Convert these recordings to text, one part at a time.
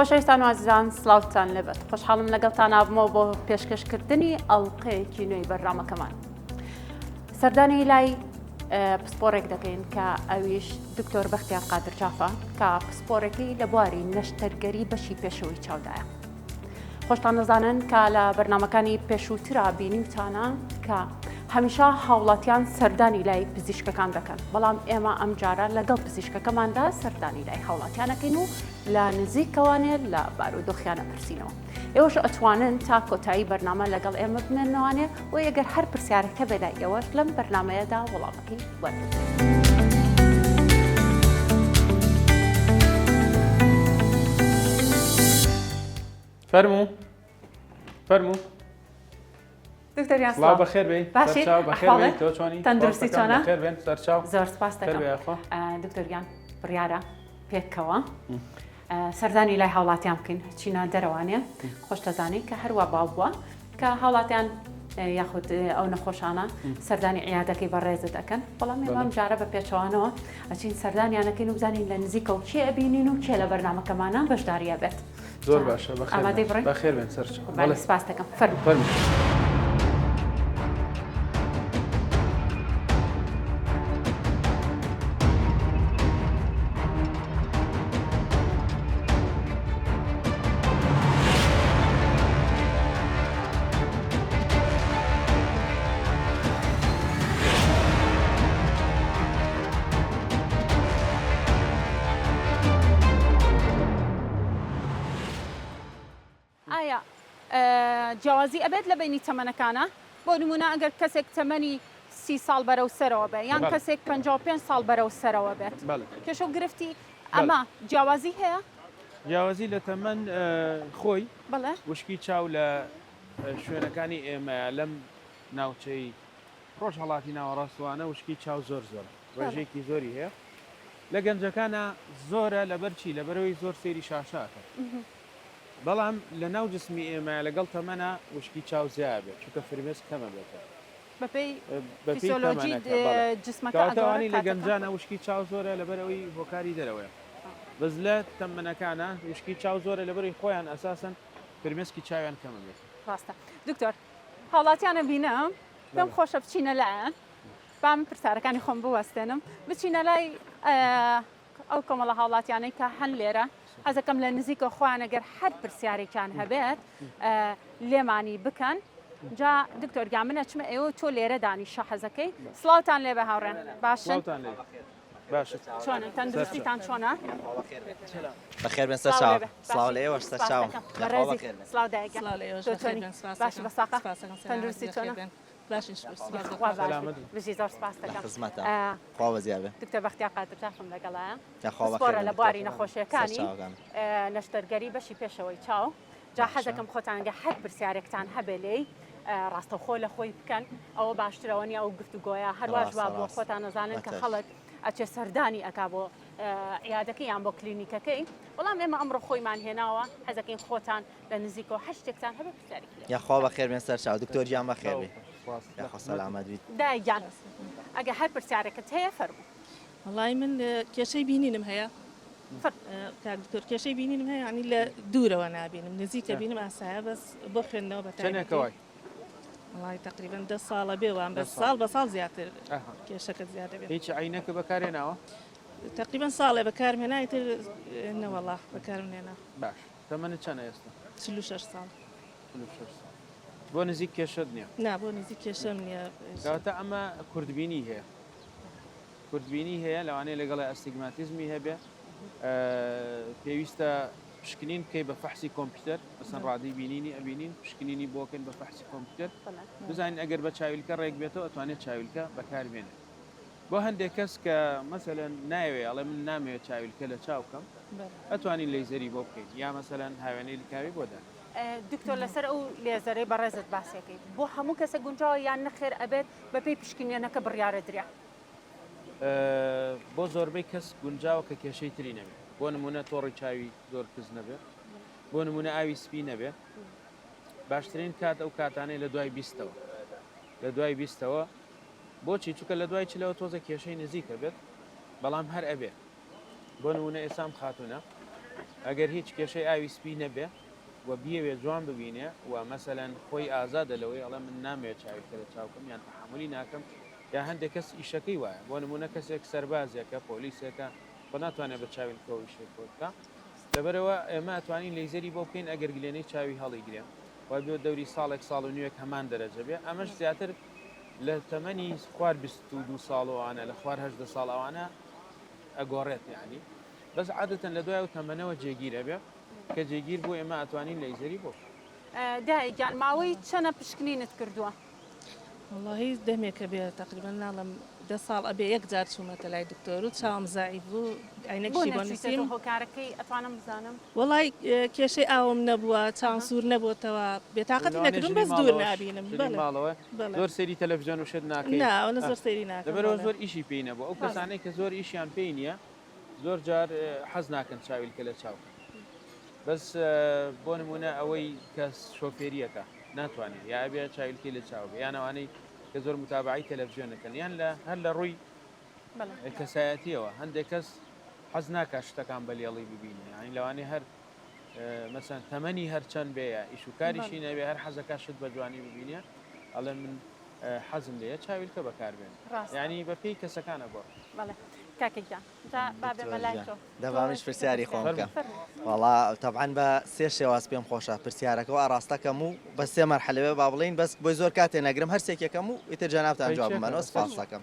خۆشەویستان و ئازیزان سڵاوتان لێبێت خۆشحاڵم لەگەڵتان نابمەوە بۆ پێشکەشکردنی ئەڵلقەیەکی نوێی بەرنامەکەمان سەردانی لای پسپۆڕێک دەکەین کە ئەویش دکتۆر بەختیار قادر جافە کە پسپۆڕێکی لە بواری نەشتەرگەری بەشی پێشەوەی چاودایە. خۆشتان دەزانن کە لە بەرنامەکانی پێشووترا بینیوتانە کە هەمیشە هاوڵاتیان سەردانی لای پزیشکەکان دەکەن بەڵام ئێمە ئەم جارە لەگەڵ پزیشکەکەماندا سەردانی لای هاوڵاتیانەکەین و لە نزیکەوانێ لە بارودۆخیانە پرسینەوە. ئێوەش ئەتوانن تا کۆتایی بەرنامە لەگەڵ ئێمە بمێننەوانێ و ئەگەر هەر پرسیارێک هەبێ لای ئێوەش لەم بەرنامەیەدا وەڵامەکەی وەربگرن. فەرموو فەرموو دکتۆر گیان سڵاو بەخێر بێی باشی سەرچاو بەخێر بێی تۆ چۆنی تەندروستی چۆنە بەخێر بێن سەرچاو زۆر سپاس دەکەم دکتۆر گیان بڕیارە پێکەوە سەردانی لای هاوڵاتیان بکەین چینە دەرەوانێ خۆش دەزانین کە هەروە باو بووە کە هاوڵاتیان یاخود ئەو نەخۆشانە سەردانی عیادەکەی بەڕێزت ئەکەن بەڵام ئێمە ئەم جارە بە پێچەوانەوە ئەچین سەردانیانەکەین و بزانین لە نزیکەوە کێ ئەبینین و کێ لە بەرنامەکەمانە بەشداریە بێت زۆر باشە ئامادەی بڕین بەخێر بێن سەرچاو بەڵێ سپاس دەکەم فەرموو فەرموو. ئایا جیاوازی ئەبێت لە بەینی تەمەنەکانا؟ بۆ نموونە ئەگەر کەسێک تەمەنی سی ساڵ بەرەو سەرەوە بێ یان کەسێک 55 ساڵ بەرەو سەرەوە بێت کێشە و گرفتی ئەمە جیاوازی هەیە؟ جیاوازی لە تەمەن خۆی وشکی چاو لە شوێنەکانی ئێمەیە لەم ناوچەی ڕۆژهەڵاتی ناوەڕاست وانە وشکی چاو زۆر زۆرە ڕێژەیەکی زۆری هەیە لە گەنجەکانە زۆرە لەبەر چی لەبەرەوەی زۆر سەیری شاشە ئەکەن بەڵام لە ناو جسمی ئێمە لەگەڵ تەمەنە وشکی چاو زیایە بێت چونکە فرمێسک کەمە بێتەوە بەپێی بەپێی فیسۆلۆجی تەمەنەکە بەڵێ جسمەکە کەواتە ئەگۆڕێت ئەوانەی لە کاتەکە گەنجانە وشکی چاو زۆرە لەبەرئەوەی هۆکاری دەرەوەیە بەس لە تەمەنەکانە وشکی چاو زۆرە لەبەرئەوەی خۆیان ئەساسەن فرمێسکی چاویان کەمە بێت. ڕاستە دکتۆر هاوڵاتیانە بینم پێم خۆشە بچینە لایان با من پرسیارەکانی خۆم بوەستێنم بچینە لای ئەو کۆمەڵە هاوڵاتیانەی کە هەن لێرە حەزەکەم لە نزیکە خۆیان ئەگەر هەر پرسیارێکیان هەبێت لێمانی بکەن جا دکتۆر گیان من ئەچمە ئێوە تۆ لێرە دانیشە حەزەکەی سڵاوتان لێبێ هاوڕێن باشن باشە چۆنن تەندروستیتان چۆنە؟ بەخێر بێن سەر چاو سڵاو لە ئێوەش سەر چاو سڵاو دایکە باشی بەساقە تەندروستی چۆنە؟ باشین شکر سپاس بۆ خوا خوا. باش سەلامەت بن. بژی زۆر سپاس لە دەکەم خزمەتە ئا، خوا بەزیا بێ. دکتۆر بەختیار قادر جافم لەگەڵایە یاخوا بەخێر پسپۆرە بێن لە دکتۆر. بواری نەخۆشیەکانی سەرچاوەکان. ئە، نەشتەرگەری بەشی پێشەوەی چاو جا باشە. حەزەکەم خۆتان گە هەر پرسیارێکتان هەبێ لێی ئە، ڕاستەوخۆ لە خۆی بکەن ئەوە باشترەوە نیە ئەو گفتوگۆیە هەرواش ڕاستە وا بووە ڕاستە. خۆتان ئەزانن کە بەتەش. خەڵک ئەچێ سەردانی ئەکا بۆ ئە، عیادەکەی یان بۆ کلینیکەکەی بەڵام ئێمە ئەمڕۆ خۆیمان هێناوە حەزەکەین خۆتان لە نزیکەوە هەر شتێکتان هەبێ پرسیارێکی لێ یاخوا بەخێر بێن سەر چاو دکتۆر گیان بەخێر بێی یاخوا سەلامەت بیت. دایە گیان ئەگەر هەر پرسیارێکت هەیە فەرموو. وەڵایی من کێشەی بینینم هەیە کاک دکتۆر کێشەی بینینم هەیە یانی لە دوورەوە نابینم نزیکە بینم ئاسایە بەس بۆ خوێندنەوە بە چەنێکە وای؟ وەڵای تەقریبەن دە ساڵە بێ وام بەس ساڵ بە ساڵ زیاتر کێشەکە زیاد دەبێت. هیچ عەینەکە بەکارهێناوە؟ تەقریبەن ساڵێ بەکارم هێنا ئیتر نەوەڵا بەکارم نێنا. باش تەمەنت چەنە ئێستا؟ 46 ساڵ. 46 ساڵ. بۆ نزیک کێشەت نییە؟ نا بۆ نزیک کێشەم نییە. کەواتە ئەمە کورتبینی هەیە. کورتبینی هەیە لەوانەیە لەگەڵی ئەستیگماتیزمی هەبێ پێویستە پشکنین بکەی بە فەحسی کۆمپیوتەر مەسەن ڕادەی بینینی ئەبینین پشکنینی بۆکەین بە فەحسی کۆمپیوتەر بزانین ئەگەر بە چاویلکە ڕێک بێتەوە ئەتوانێت چاویلکە بەکاربێنێت بۆ هەندێک کەس کە مەسەلەن نایەوێ ئەڵێ من نامەوێت چاویلکە لە چاو بکەم ئەتوانین لەیزەری بۆ بکەین یا مەسەلەن هاوێنەی لکاوی بۆ دانێین. دکتۆر لەسەر ئەو لێزەرەی بەڕێزت باسیەکەی بۆ هەموو کەسە گونجاوە یان نەخێر ئەبێت بەپێی پشکنینەکە بڕیارە درێ؟ بۆ زۆربەی کەس گونجاوە کە کێشەی تری نەبێ بۆ نمونە تۆڕی چاوی زۆر کز نەبێ بۆ نمونە ئاوی سپی نەبێ باشترین کات ئەو کاتانەی لە دوای بیستەوە لە دوای بیستەوە بۆچی؟ چونکە لە دوای چلەوە تۆزێک کێشەی نزیک ئەبێت بەڵام هەر ئەبێ. بۆ نموونە ئێستا ئەم خاتوونە. ئەگەر هیچ کێشەی ئاوی سپی نەبێ و بیەوێ جوان ببینێ و مەسەلەن خۆی ئازادە لەوەی ئەڵێ من نامەوێ چاویلکە لە چاو کەم یان تەحەمولی ناکەم یا هەندێک کەس ئیشەکەی وایە بۆ نمونە کەسێک سەربازێکە پۆلیسێکە خۆ ناتوانێت بە چاویلکەوە ئیشەی خۆی بکا لەبەرئەوە ئێمە ئەتوانین لەیزەری بۆ بکەین ئەگەر گلێنەی چاوی هەڵیگرێ و بۆ دەوری ساڵێک ساڵ و نیوێک هەمان دەرەجە بێ ئەمەش زیاتر لە تەمەنی خوار 22 ساڵ و ئەوانە لە خوار 18 ساڵ ئەوانە ئەگۆڕێت یعنی بەس عادەتەن لە دوای ئەو تەمەنەوە جێگیر ئەبێ کە جێگیر بوو ئێمە ئەتوانین لەیزەری بۆ بکەین. دایە گیان ماوەی چەنە پشکنینت کردووە؟ وەڵاهی دەمێکە بێ تەقریبەن ناڵێم دە ساڵ ئەبێ یەک جار چوومەتە لای دکتۆر و چاوم زەعیف بوو بۆ عەینەکیشی بۆ نەچوویتەتەوە نووسیم. هۆکارەکەی ئەتوانم بزانم؟ وەڵای کێشەی ئاوم نەبووە چاوم سوور نەبۆتەوە بێتاقەتی لەوانەیە نەکردووم ژنی بەس دوور ماڵەوەش نابینم ژنی بەڵێ ماڵەوە بەڵێ زۆر سەیری تەلەفزیۆن و شت ناکەی نا ئەوەنە ئاه زۆر سەیری ناکەم لەبەرئەوە بەڵێ زۆر ئیشی پێی نەبووە ئەو ڕاستە. کەسانەی کە زۆر ئیشیان پێی نییە زۆر جار حەز ناکەن چاویلکە لە چاو کەن بەس بۆ نمونە ئەوەی کە شۆفێریەکە ناتوانێت یا ئەبێ چاویلکەی لە چاو بێ یان ئەوانەی کە زۆر متابعی تەلەڤزیۆنەکەن یان لە هەر لە ڕووی کەسایەتیەوە هەندێک کەس حەز ناکات شتەکان بە لێڵی ببینێ یانی لەوانەیە هەر مەسەن تەمەنی هەرچەند بێ یا ئیش و کاریشی نەبێ هەر حەزەکە شت بە جوانی ببینێ ئەڵێ من حەزم لێیە چاویلکە بەکاربێنم یانی بە پێی کەسەکان ئەگۆڕێ. بەڵێ کاکە گیان جا با بێمە لای تۆ. دە با منیش پرسیاری خۆم بکەم. وەڵا تەبعەن بە سێ شێواز پێم خۆشە پرسیارەکە و ئاڕاستەکەم و بە سێ مەرحەلە بێ با بڵێین بەس بۆی زۆر کاتێ نەگرم هەر سێکێکەم و ئیتر جەنابتان جواب بمەنەوە سپاستەکەم.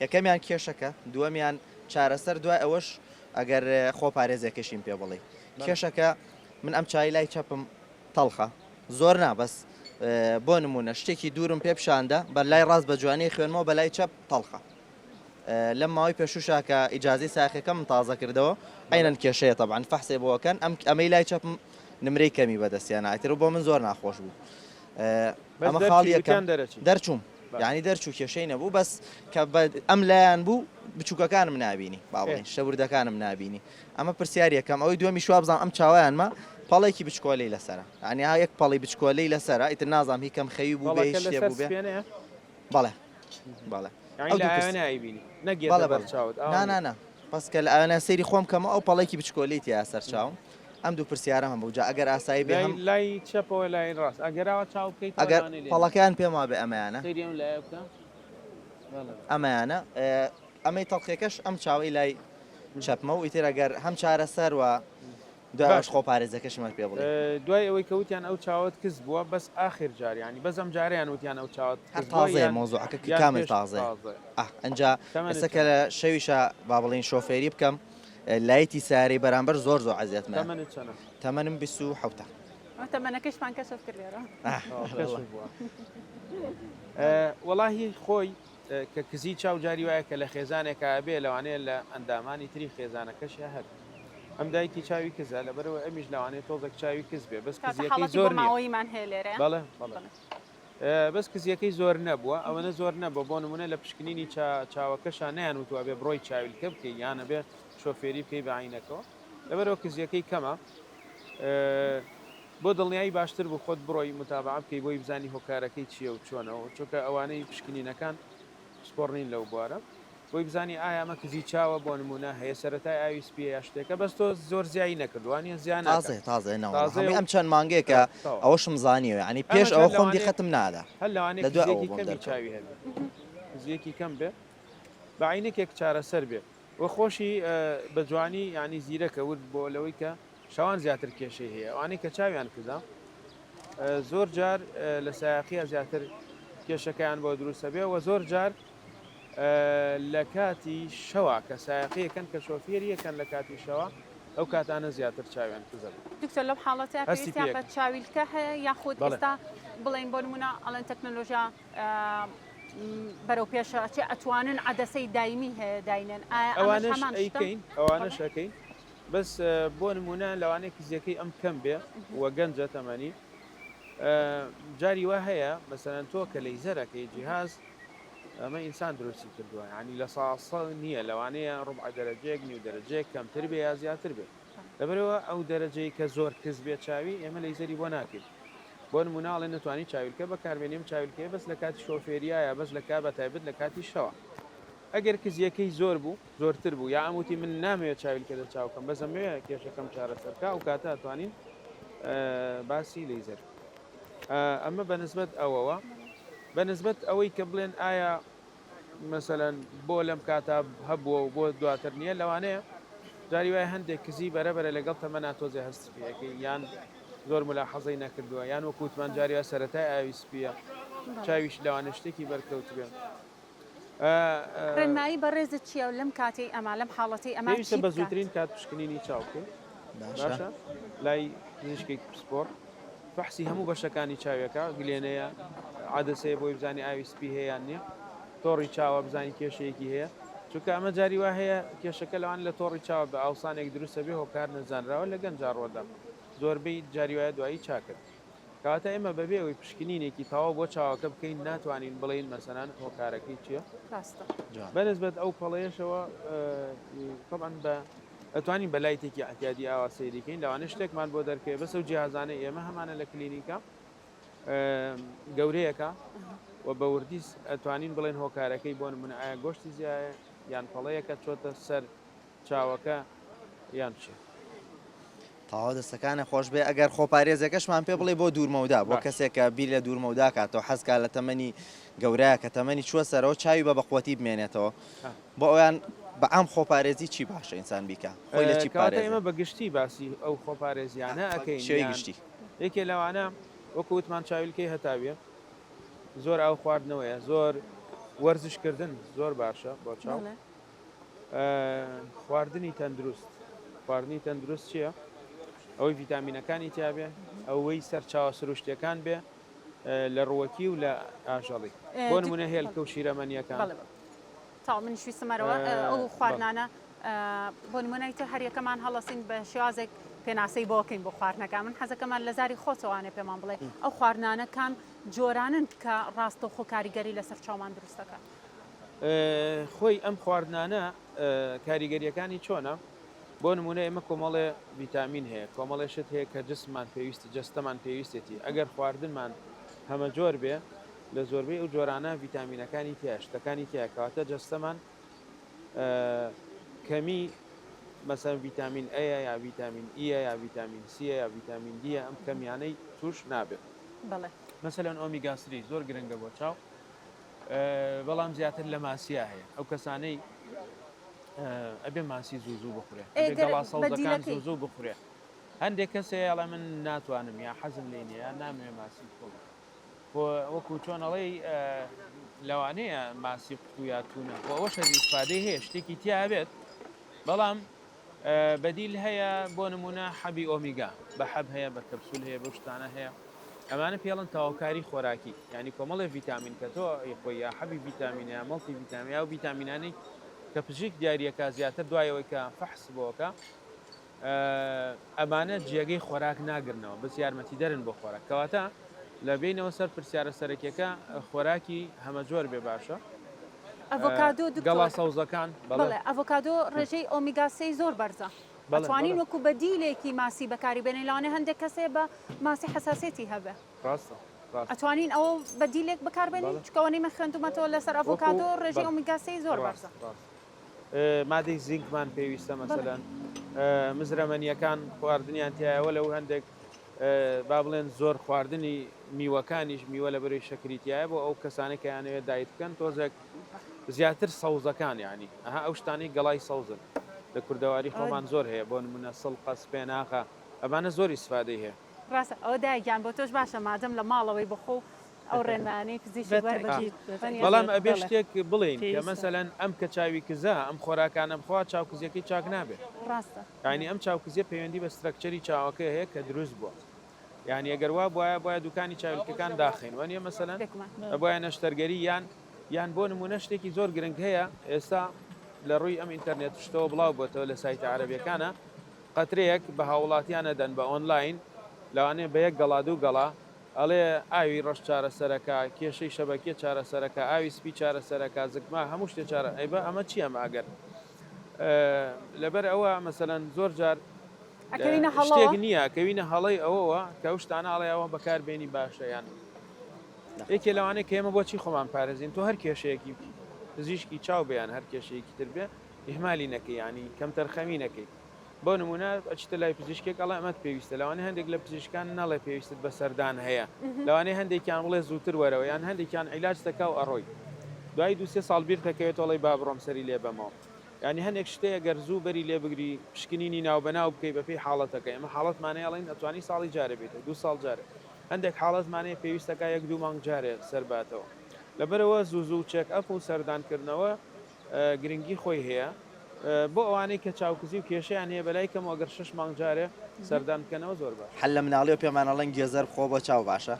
یەکەمیان کێشەکە دووەمیان چارەسەر دوای ئەوەش ئەگەر خۆپارێزێکەشیم پێ بڵێی. کێشەکە من ئەم چای لای چەپم تەڵخە زۆر نا بەس بۆ نمونە شتێکی دوورم پێ پیشاندە بە لای ڕاست بە جوانی خوێنمەوە بە لای چەپ تەڵخە لەم ماوەی پێشوشا کە ئیجازەی ساخەکەم تازە کردەوە عینەن کێشەیە تەبعەن فەحسێ بۆکەن ئەم ئەمەی لای چەپم نمرەی کەمی بەدەستیان ئایتر و بۆ من زۆر ناخۆش بوو ئەمە خاڵ یەکەم دەرچووم یانی دەرچوو کێشەی نەبوو بەس کە ئەم لایان بوو بچووکەکانم نابینی با بڵێین شتە وردەکانم نابینی ئەمە پرسیار یەکەم ئەوەی دووەمیش وابزانم ئەم چاوەیانمە پەڵێکی بچکۆلەی لەسەرە یانی ها یەک پەڵی بچکۆلەی لەسەرە ئیتر نازانم هی کەم خەوی بوو بێ هیچ شتێ بوو بێ بەڵێ بەڵێ ئەو دوو پرس بەڵێ بەڵێ نا نا نا بەس کە لە ئاوێنە سەیری خۆم کەمەوە ئەو پەڵێکی بچکۆلەی تیا سەر چاوم ئەم دوو پرسیارەم هەبوو جا ئەگەر ئاسایی بێ هەم لای چەپەوە لای ڕاست ئەگەر ئاوا چاو بکەیت ئەگەر پەڵەکەیان پێم وابێ ئەمەیانە سەیری ئەم لایە بکە ئەمەیانە ئەمەی تەڵخیەکەش ئەم چاوەی لای چەپمە و ئیتر ئەگەر هەم چارەسەر و دوایش خۆپارێزەکەشم هەر پێ بڵێ. دوای ئەوەی کە وتیان ئەو چاوەت کز بووە بەس ئاخر جار یانی بەس ئەم جارەیان وتیان ئەو چاوەت هەر تازەیە مەوزوعەکە کە کامل تازەیە ئاه ئەنجا ئێستا کە لە شەویشا با بڵێین شۆفێری بکەم لایتی سەیارەی بەرامبەر زۆر زۆر عەزێتمە. تەمەنت چەنە؟ تەمەنم 27ە. تەمەنەکەشمان کەشف کرد لێرە. کەشف بووە. وەڵاهی خۆی کە کزی چاو جاری وایە کە لە خێزانێکا ئەبێ لەوانەیە لە ئەندامانی تری خێزانەکەشیا هەبێ ئەم دایکی چاوی کزە لەبەرئەوەی ئەمیش لەوانەیە تۆزێک چاوی کز بێ بەس کاتە کزیەکەی حاڵەتی زۆر نییە بۆماوەییمان هەیە لێرە بەڵێ بەڵێ بەس کزیەکەی زۆر نەبووە ئەوەنە زۆر نەبووە بۆ نمونە لە پشکنینی چا چاوەکەشا نەیان وتووە ئەبێ بڕۆی چاویلکە بکەی یان ئەبێ شۆفێری بکەی بە عەینەکەوە لەبەرئەوە کزیەکەی کەمە بۆ دڵنیایی باشتر بوو خۆت بڕۆی متابەعە بکەی بۆی بزانی هۆکارەکەی چیە و چۆنە و چونکە ئەوانەی پشکنینەکان پسپۆڕ نین لەو بوارە بۆی بزانی ئایا ئەمە کزی چاوە بۆ نمونە هەیە سەرەتای ئاوی سپیە یا شتێکە بەس تۆ زۆر زیایی نەکردوە وانیە زیا ناکات تازەیە تازەیە نەوەڵا تازەیە هەمووی و ئەم چەند مانگەیە کە تەواو ئەوەشم زانیەوە یانی پێش ئەمەش هەر ئەوە خۆم لەوانەیە دیقەتم نادا هەر لەوانەیە لە دوای ئەوە کزیەکی بۆم کەمی دەرکەوت. چاوی هەبێ کزیەکی کەم بێ بە عەینەکێک چارەسەر بێ و خۆشی بە جوانی یانی زیرەکە ورد بۆ لەوەی کە شەوان زیاتر کێشەی هەیە ئەوانەی کە چاویان کزە زۆر جار لە سایەقیە زیاتر کێشەکەیان بۆ دروستە بێ و زۆر جار لە کاتی شەوا کە سایەقیەکەن کە شۆفێریەکەن لە کاتی شەوە ئەو کاتانە زیاتر چاویان کزە بێت. دکتۆر لەو حاڵەتە هەستی پێویستیان بە پێ چاویلکە هەیە یاخود بەڵێ. ئێستا بڵێین بۆ نمونە ئەڵێن تەکنەلۆژیا بەرەو پێشە ئەچێ ئەتوانن عەدەسەی دایمی هەیە داینێن ئایا ئەمەش ئەوانەش هەمان شتە؟ ئەیکەین ئەوانەش ئەکەین بەس بۆ نمونە لەوانەیە کزیەکەی ئەم کەم بێ و گەنجە تەمەنی جاری وا هەیە مەسەلەن تۆ کە لەیزەرەکەی جیهاز ئەمە ئینسان دروستی کردووە یانی لە ساسە نییە لەوانەیە ڕبع دەرەجەیەک نیو دەرەجەیەک کەمتر بێ یا زیاتر بێ لەبەرئەوە ئەو دەرەجەی کە زۆر کز بێ چاوی ئێمە لەیزەری بۆ ناکەین بۆ نمونە ئەڵێن نەتوانی چاویلکە بەکاربێنی ئەم چاویلکەیە بەس لە کاتی شۆفێریایە بەس لە کا بە تایبەت لە کاتی شەوە. ئەگەر کزیەکەی زۆر بوو زۆرتر بوو یا ئەم وتی من نامەوێت چاویلکە لە چاو کەم بەس ئەمەوێ کێشەکەم چارەسەر کا ئەو کاتە ئەتوانین باسی لەیزەر ئەمە بە نسبەت ئەوەوە بە نسبەت ئەوەی کە بڵێن ئایا مەسەلەن بۆ لەم کاتە هەبووە و بۆ دواتر نییە لەوانەیە جاری وایە هەندێک کزی بەرەبەرە لەگەڵ تەمەنا تۆزێ هەست پێەکەی یان زۆر ملاحەزەی نەکردووە یان وەکو وتمان جاری وایە سەرەتای ئاوی سپیە چاویش لەوانە شتێکی بەرکەوتبێ. ڕێنمایی بەڕێزت چییە لەم کاتەی ئەمە لەم حاڵەتەی ئەمە پێویستە بە زووترین کات پشکنینی چاو بکەین باشە لای پزیشکێکی پسپۆڕ فەحسی هەموو بەشەکانی چاوێکە گلێنەیە عادەسەیە بۆی بزانی ئاوی سپی هەیە یان نییە تۆڕی چاوە بزانی کێشەیەکی هەیە چونکە ئەمە جاری وا هەیە کێشەکە لەوان لە تۆڕی چاوە بە ئاوسانێک دروستە بێ هۆکار نەزانراوە لە گەنجا ڕۆدا زۆربەی جاری وایە دوایی چاکە کەواتە ئێمە بەبێ ئەوەی پشکنینێکی تەواو بۆ چاوەکە بکەین ناتوانین بڵێین مەسەلەن هۆکارەکەی چییە؟ ڕاستە. بەنسبەت ئەو پەڵەیەشەوە تەبعەن بە ئەتوانین بە لایتێکی ئەعتیادی ئاوا سەیری کەین لەوانەیە شتێکمان بۆ دەرکەوێت بەس ئەو جیهازانەی ئێمە هەمانە لە کلینیکە گەورەیەکە و بە وردی ئەتوانین بڵێن هۆکارەکەی بۆ نمونە ئایا گۆشتی زیایە یان پەڵەیەکە چۆتە سەر چاوەکە یان چی؟ تەواو دەستەکانت خۆش بێ ئەگەر خۆپارێزەکەشمان پێ بڵێ بۆ دوورمەودا بۆ کەسێک کە بیر لە دوورمەودا کاتەوە حەزکا لە تەمەنی گەورەیە کە تەمەنی چووە سەرەوە چاوی بە بەقوەتی بمێنێتەوە بۆ ئەویان بە عام خۆپارێزی چی باشە ئینسان بیکا خۆی لە چی کەواتە ئێمە بە گشتی باسی ئەو خۆپارێزیانە ئەکەین شێوەی گشتی یەکێ لەوانە وەکو وتمان چاویلکەی هەتاویە زۆر ئاو خواردنەوەیە زۆر وەرزشکردن زۆر باشە بۆ چاو خواردنی تەندروست خواردنی تەندروست چییە؟ ئەوەی ڤیتامینەکانی تیاابێ ئەوەی سەرچاوە سروشتەکان بێ لە ڕوەکی و لە ئاژەڵی بۆ نمونە هێلکە و شیرەمەنیەکان تا من شویستمەرەوە ئەو خواردنانە بۆ نمونەی تر هەریەکەمان هەڵەسین بە شێوازێک پێناسەی بۆکەین بۆ خواردنەکە من حەزەکەمان لە زاری خۆتەوانێ پێمان بڵێ ئەو خواردنانە کام جۆرانن کە ڕاستەوخۆ کاریگەری لەسەر چاومان دروستەکە خۆی ئەم خواردنانە کاریگەریەکانی چۆنە؟ بۆ نمونە ئێمە کۆمەڵێ ڤیتامین هەیە کۆمەڵێ شت هەیە کە جسممان پێویستی جەستەمان پێویستێتی ئەگەر خواردنمان هەمەجۆر بێ لە زۆربەی ئەو جۆرانە ڤیتامینەکانی تیا شتەکانی تیا کەواتە جەستەمان کەمی مەسەن ڤیتامین ئەیە یا ڤیتامین ئیە یا ڤیتامین سیە یا ڤیتامین دیە ئەم کەمیانەی توش نابێت مەسەلەن ئۆمیگا سری زۆر گرنگە بۆ چاو بەڵام زیاتر لە ماسیا هەیە ئەو کەسانەی ئەبێ ماسی زوو زوو بخورێ گەڵا سەوزەکان زوو زوو بخورێ هەندێک کەس هەیە ئەڵێ من ناتوانم یا حەزم لێ نییە یا نامەوێ ماسی بخۆم وەکو چۆن ئەڵێی لەوانەیە ماسی قوتو یا تونە خۆ ئەوەش هەر ئیسفادەی هەیە شتێکی تیا بێت بەڵام بەدیل هەیە بۆ نمونە حەبی ئۆمیگا بە حەب هەیە بە کەپسول هەیە بەو شتانە هەیە ئەمانە پێڵن تەواوکاری خۆراکی یانی کۆمەڵێ ڤیتامین کە تۆ ئەیخۆی یا حەبی ڤیتامینە یا مەڵتی ڤیتامین یا ئەو ڤیتامینانەی کە پزیشک دیاریەکا زیاتر دوای ئەوەی کە فەحس بۆکە ئەمانە جێگەی خۆراک ناگرنەوە بەس یارمەتیدەرن بۆ خۆراک کەواتە لە بینەوە سەر پرسیارە سەرەکیەکە خۆراکی هەمەجۆر بێ باشە ئەڤۆکادۆ دکتۆر گەڵا سەوزەکان بەڵێ ئەڤۆکادۆ ڕێژەی ئۆمیگا سێی زۆر بەرزە ئەتوانین وەکو بەدیلێکی ماسی بەکاری بێنین لەوانەیە هەندێک کەس هەیە بە ماسی حەساسیەتی هەبێ ڕاستە ئەتوانین ئەوە بەدیلێک بەکار بێنین چونکە ئەوەنەی من خوێندومەتەوە لەسەر ئەڤۆکادۆ ڕێژەی ئۆمیگا سێی زۆر بەرزە مادەی زینکمان پێویستە مەسەلەن مزرەمەنیەکان خواردنیان تایەوە لەو هەندێک با بڵێن زۆر خواردنی میوەکانیش میوە لە بەرەی شەکری تایە بۆ ئەو کەسانێک کە یانەوێت دایت بکەن تۆزێک زیاتر سەوزەکان یانی ئەها ئەو شتانەی گەڵای سەوزن لە کوردەواری خۆمان زۆر هەیە بۆ نمونە سڵقە سپێناغە ئەمانە زۆر ئیسفادەی هەیە. ڕاستە ئەوە دایە گیان بۆ تۆش باشە مادەم لە ماڵەوەی بۆ خۆو ئەو ڕێنمایانەی پزیشک وەربگریت بەڵام ئەبێ شتێک بڵێین کە مەسەلەن ئەم کە چاوی کزە ئەم خۆراکانە بخوا چاو کزیەکەی چاک نابێ ڕاستە یانی ئەم چاو کزیە پەیوەندی بە structure ی چاوەکەی هەیە کە دروست بووە یانی ئەگەر وا بوایە بوایە دوکانی چاویلکەکان داخەین وانیە مەسەلەن ئەبوایە نەشتەرگەری یان یان بۆ نمونە شتێکی زۆر گرنگ هەیە ئێستا لە ڕووی ئەم ئینتەرنێت شتەوە بڵاو بۆتەوە لە سایتە عەرەبیەکانە قەترەیەک بە هاوڵاتیان ئەدەن بە ئۆنلاین لەوانەیە بە یەک گەڵا دوو گەڵا ئەڵێ ئاوی ڕەش چارەسەرەکە کێشەی شەبەکیە چارەسەرەکە ئاوی سپی چارەسەرەکە زگما هەموو شتێ چارە ئەی بە ئەمە چیە ئەمە ئەگەر لەبەر ئەوە مەسەلەن زۆر جار ئەکەوینە هەڵەوە؟ شتێک نییە ئەکەوینە هەڵەی ئەوەوە کە ئەو شتانە ئەڵێ ئەوە بەکار بێنی باشە یان یەکێ لەوانەیە کە ئێمە بۆچی خۆمان پارێزین تۆ هەر کێشەیەکی. پزیشکی چاو بێ یان هەر کێشەیەکی تر بێ ئیهمالی نەکەی یانی کەمتەرخەمی نەکەی بۆ نمونە ئەچیتە لای پزیشکێک ئەڵێ ئەمەت پێویستە لەوانەیە هەندێک لە پزیشکان نەڵێ پێویستت بە سەردان هەیە لەوانەیە هەندێکیان بڵێ زووتر وەرەوە یان هەندێکیان عیلاج دەکا و ئەڕۆی دوای دوو سێ ساڵ بیر دەکەوێتەوە ئەڵێی با بڕۆم سەری لێ بەمەوە یانی هەندێک شتەیە گەر زوو بەری لێ بگری پشکنینی ناوبەناو بکەی بەپێی حاڵەتەکە ئێمە حاڵەتمان هەیە ئەڵێین ئەتوانی ساڵی جارێ بێیتەوە دوو ساڵ جارێ هەندێک حاڵەتمان هەیە پێویستەکا یەک دوو مانگ جارێ سەر باتەوە لەبەرئەوە زوو زوو check up و سەردان کردنەوە گرنگی خۆی هەیە بۆ ئەوانەی کە چاوکزی و کێشەیان هەیە بەلای کەمەوە گەر شەش مانگ جارێ سەردان بکەنەوە زۆر باشە. حەل لە مناڵیەوە پێمان ئەڵێن گێزەر بخۆ بۆ چاو باشە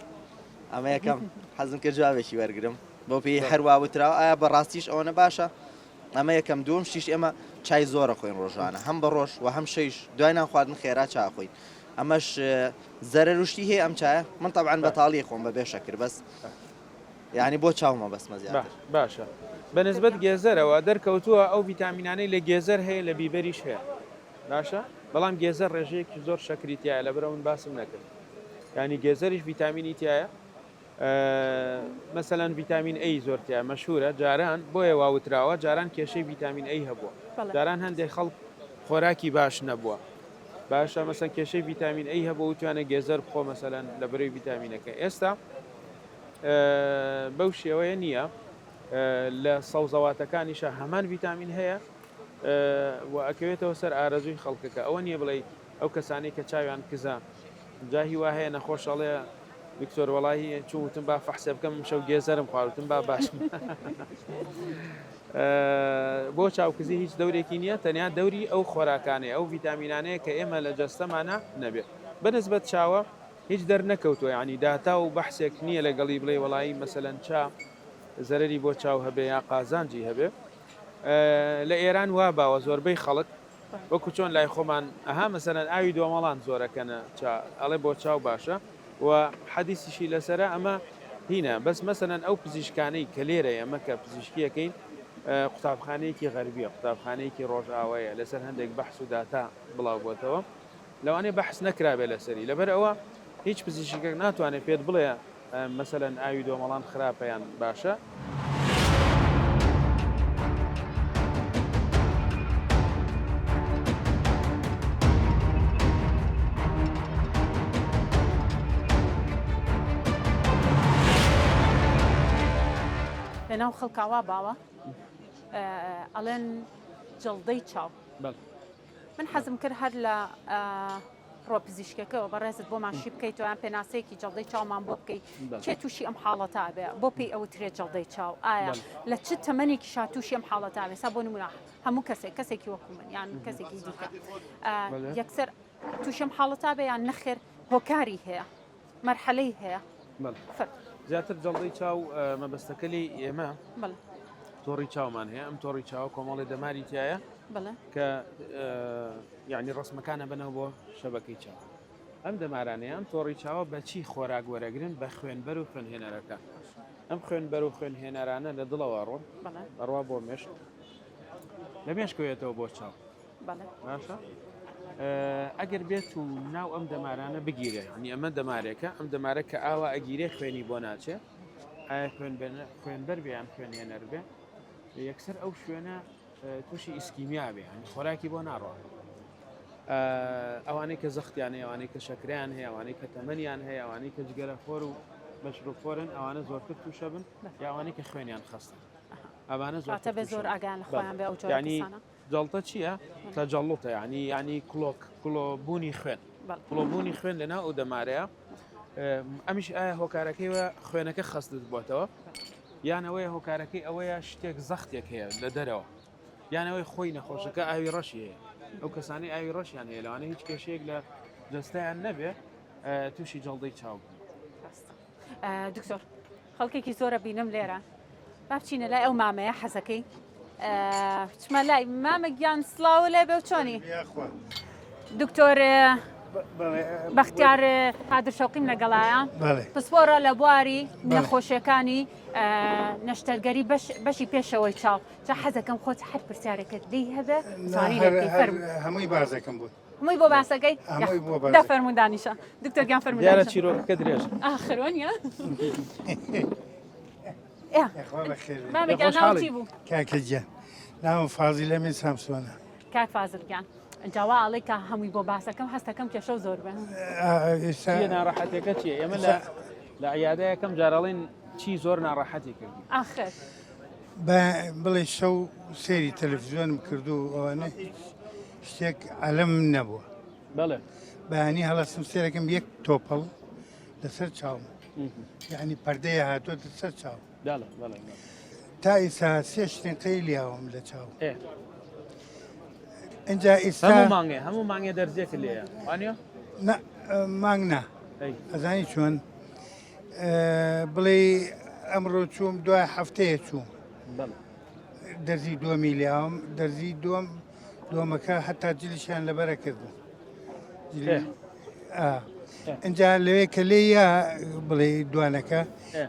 ئەمە یەکەم حەزم کرد جوابێکی وەرگرم بۆ پێی هەروا وتراوە ئایا بەڕاستیش ئەوەنە باشە ئەمە یەکەم دووەم شتیش ئێمە چای زۆرە خۆین ڕۆژانە هەم بە ڕۆژ و هەم شەیش دوای نان خواردن خێرا چا خۆین ئەمەش زەرەر و شتی هەیە ئەم چایە من تەبعەن بەتاڵی خۆم بە بێ شەکر بەس یعنی بۆ چاو مەبەستمە زیاتر. باشە بە نسبەت گێزەرەوە دەرکەوتووە ئەو ڤیتامینانەی لە گێزەر هەیە لە بیبەریش هەیە باشە بەڵام گێزەر ڕێژەیەکی زۆر شەکری تایە لەبەرئەوە من باسم نەکرد یعنی گێزەریش ڤیتامینی تایە مەسەلەن ڤیتامین A زۆر تیا مەشهورە جاران بۆیە وا وتراوە جاران کێشەی ڤیتامین A هەبووە جاران هەندێک خەڵک خۆراکی باش نەبووە باشە مەسەن کێشەی ڤیتامین A هەبوو وتوانە گێزەر بخۆ مەسەلەن لە بەرەی ڤیتامینەکە ئێستا بەو شێوەیە نییە لە سەوزەواتەکانیشە هەمان ڤیتامین هەیە و ئەکەوێتەوە سەر ئارەزووی خەڵکەکە ئەوە نییە بڵێ ئەو کەسانی کە چاویان کزە جا هیوا هەیە نەخۆش ئەڵێ دکتۆر وەڵاهی چوو وتم با فەحسێ بکەم ئەمشەو گێزەرم خوارد وتم با باشم بۆ چاوکزی هیچ دەورێکی نییە تەنیا دەوری ئەو خۆراکانەیە ئەو ڤیتامینانەیە کە ئێمە لە جەستەمانە نەبێت بەنسبەت چاوە هیچ دەرنەکەوتووە یعنی داتا و بەحسێک نییە لەگەڵی بڵێ وەڵایی مەسەلەن چا زەرەری بۆ چاو هەبێ یا قازانجی هەبێ لە ئێران وا باوە زۆربەی خەڵک وەکو چۆن لای خۆمان ئەها مەسەلەن ئاوی دۆمەڵان زۆرەکەنە چا ئەڵێ بۆ چاو باشە و حەدیسیشی لەسەرە ئەمە هینە بەس مەسەلەن ئەو پزیشکانەی کە لێرە ئێمە کە پزیشکیەکەین قوتابخانەیەکی غەربیە قوتابخانەیەکی ڕۆژئاوایە لەسەر هەندێک بەحس و داتا بڵاو بۆتەوە لەوانەیە بەحس نەکرابێ لەسەری لەبەر ئەوە هیچ پزیشکێک ناتوانێت پێت بڵێ مەسەلەن ئاوی دۆمەڵان خراپە یان باشە. لەناو خەڵکا وا باوە ئەڵێن جەڵدەی چاو. من حەزم کرد هەر لە ڕوە پزیشکەکەەوە بەڕێزت بۆمان شی بکەیتەوە یان پێناسەیەکی جەڵدەی چاومان بۆ بکەیت کێ تووشی ئەم حاڵەتە بێ بۆ پێی ئەوترێت جەڵدەی چاو ئایا لە چ تەمەنێکی شا تووشی ئەم حاڵەتە بێ سا بۆ نمونە هەموو کەسێک کەسێکی وەکو من یان کەسێکی دیکە یەکسەر تووشی ئەم حاڵەتە بێ یان نەخێر هۆکاری هەیە مەرحەلەی هەیە زیاتر جەڵدەی چاو مەبەستەکە لێی ئێمە تۆڕی چاومان هەیە ئەم تۆڕی چاوە کۆمەڵی دەماری تایە کە یعنی ڕسمەکانە بنەوە بۆ شەبەکەی چاو ئەم دەمارانەیان تۆڕی چاوە بەچی خۆراک وەرەگرن بە خوێنبەر و خوێنهێنەرەکە ئەم خوێنبەر و خوێنهێنەرانە لە دڵەوە ڕۆن ئەڕوا بۆ مێشک لە مێشکەوێتەوە بۆ چاو باشە ئەگەر بێت و ناو ئەم دەمارانە بگیرێ ینی ئەمە دەمارێکە ئەم دەمارە کە ئاوا ئەگیرێ خوێنی بۆ ناچێ ئایا خوێنبەر بێ یان خوێنهێنەر بێ یەکسەر ئەو شوێنە تووشی ئیسکیمیا بێ ینی خۆراکی بۆ ناڕۆ ئەوانەی کە زەختیان هەیە ئەوانەی کە شەکریان هەیە ئەوانەی کە تەمەنیان هەیە ئەوانەی کە جگەرە خۆر و مەشروب خۆرن ئەوانە زۆرتر تووشە بن یاوانەی کە خوێنیان خەستن ئەوانە زۆر زۆر ئاگیان لە خۆیان بێ ئەو ینی جەڵتە چییە؟ تەجەڵوتە یانی یانی کڵۆک کڵۆ بوونی خوێن کڵۆ بوونی خوێن لەناو ئەو دەمارەیە ئەمیش ئایا هۆکارەکەی وە خوێنەکە خەستت بۆتەوە یان ئەوەیە هۆکارەکەی ئەوەیە شتێک زەختێک هەیە لە دەرەوە یانەوەی خۆی نەخۆشەکە ئاوی ڕەشی هەیە ئەو کەسانی ئاوی ڕەشیان هەیە لەوانە هیچ کێشەیەک لە جەستەیان نەبێ تووشی جەڵدەی چاو بوون. دکتۆر خەڵکێکی زۆرە بینم لێرە با بچینە لای ئەو مامەیە حەزەکەی چمە لای مامە گیان سڵاو لێ بێ و چۆنی دکتۆر بەختیار قادر شەوقیم لەگەڵایە پسپۆرە لە بواری نەخۆشیەکانی نەشتەرگەری بەشی پێشەوەی چاو جا حەزەکەم خۆت هەر پرسیارێکت لی هەبێ هەمووی بازەکەم بوو هەمووی بۆ باسەکەی هەمووی بۆ دا فەرموون دانیشە دکتۆر گیان فەرموون دیارە چیرۆکەکە درێژە ئاخر وەنیە؟ مامە گیان ناوت چی بوو؟ کاکە گیان ناوم فازیل ئەمین سامسۆنە. کاک فازل گیان جا وا ئەڵێی کە هەمووی بۆ باسەکەم هەستەکەم کێشەو زۆر بێ. چیە ناڕەحەتێکە چیە ئێمە لە لە عیادە یەکەم جارەڵین چی زۆر ناڕەحەتی کردی ئاخر بڵێ شەو سێری تەلەفزیۆنم کردو ئەوانە هیچ شتێک عەلەم نەبووە بەڵێ بەیانی هەڵەسم سێرەکەم یەک تۆپەڵ لەسەر چاوم یعنی پەردەیە هاتۆتە سەر چاو تا ئیسا سێ شتێنقەی لیاوم لە چاو اینجا ئیستا هەموو مانگێ هەموو مانگێ دەرزێک لێیە وانە مانگ نا ئەزانی چۆن بڵێ ئەمڕۆ چووم دوای هەفتەیە چووم دەرزی دووەمی لیاوم دەرزی دووەم دووەمەکە هەتا جلیشیان لەبەرە کردم ئەجا لەوێ کە لێە بڵێ دوانەکە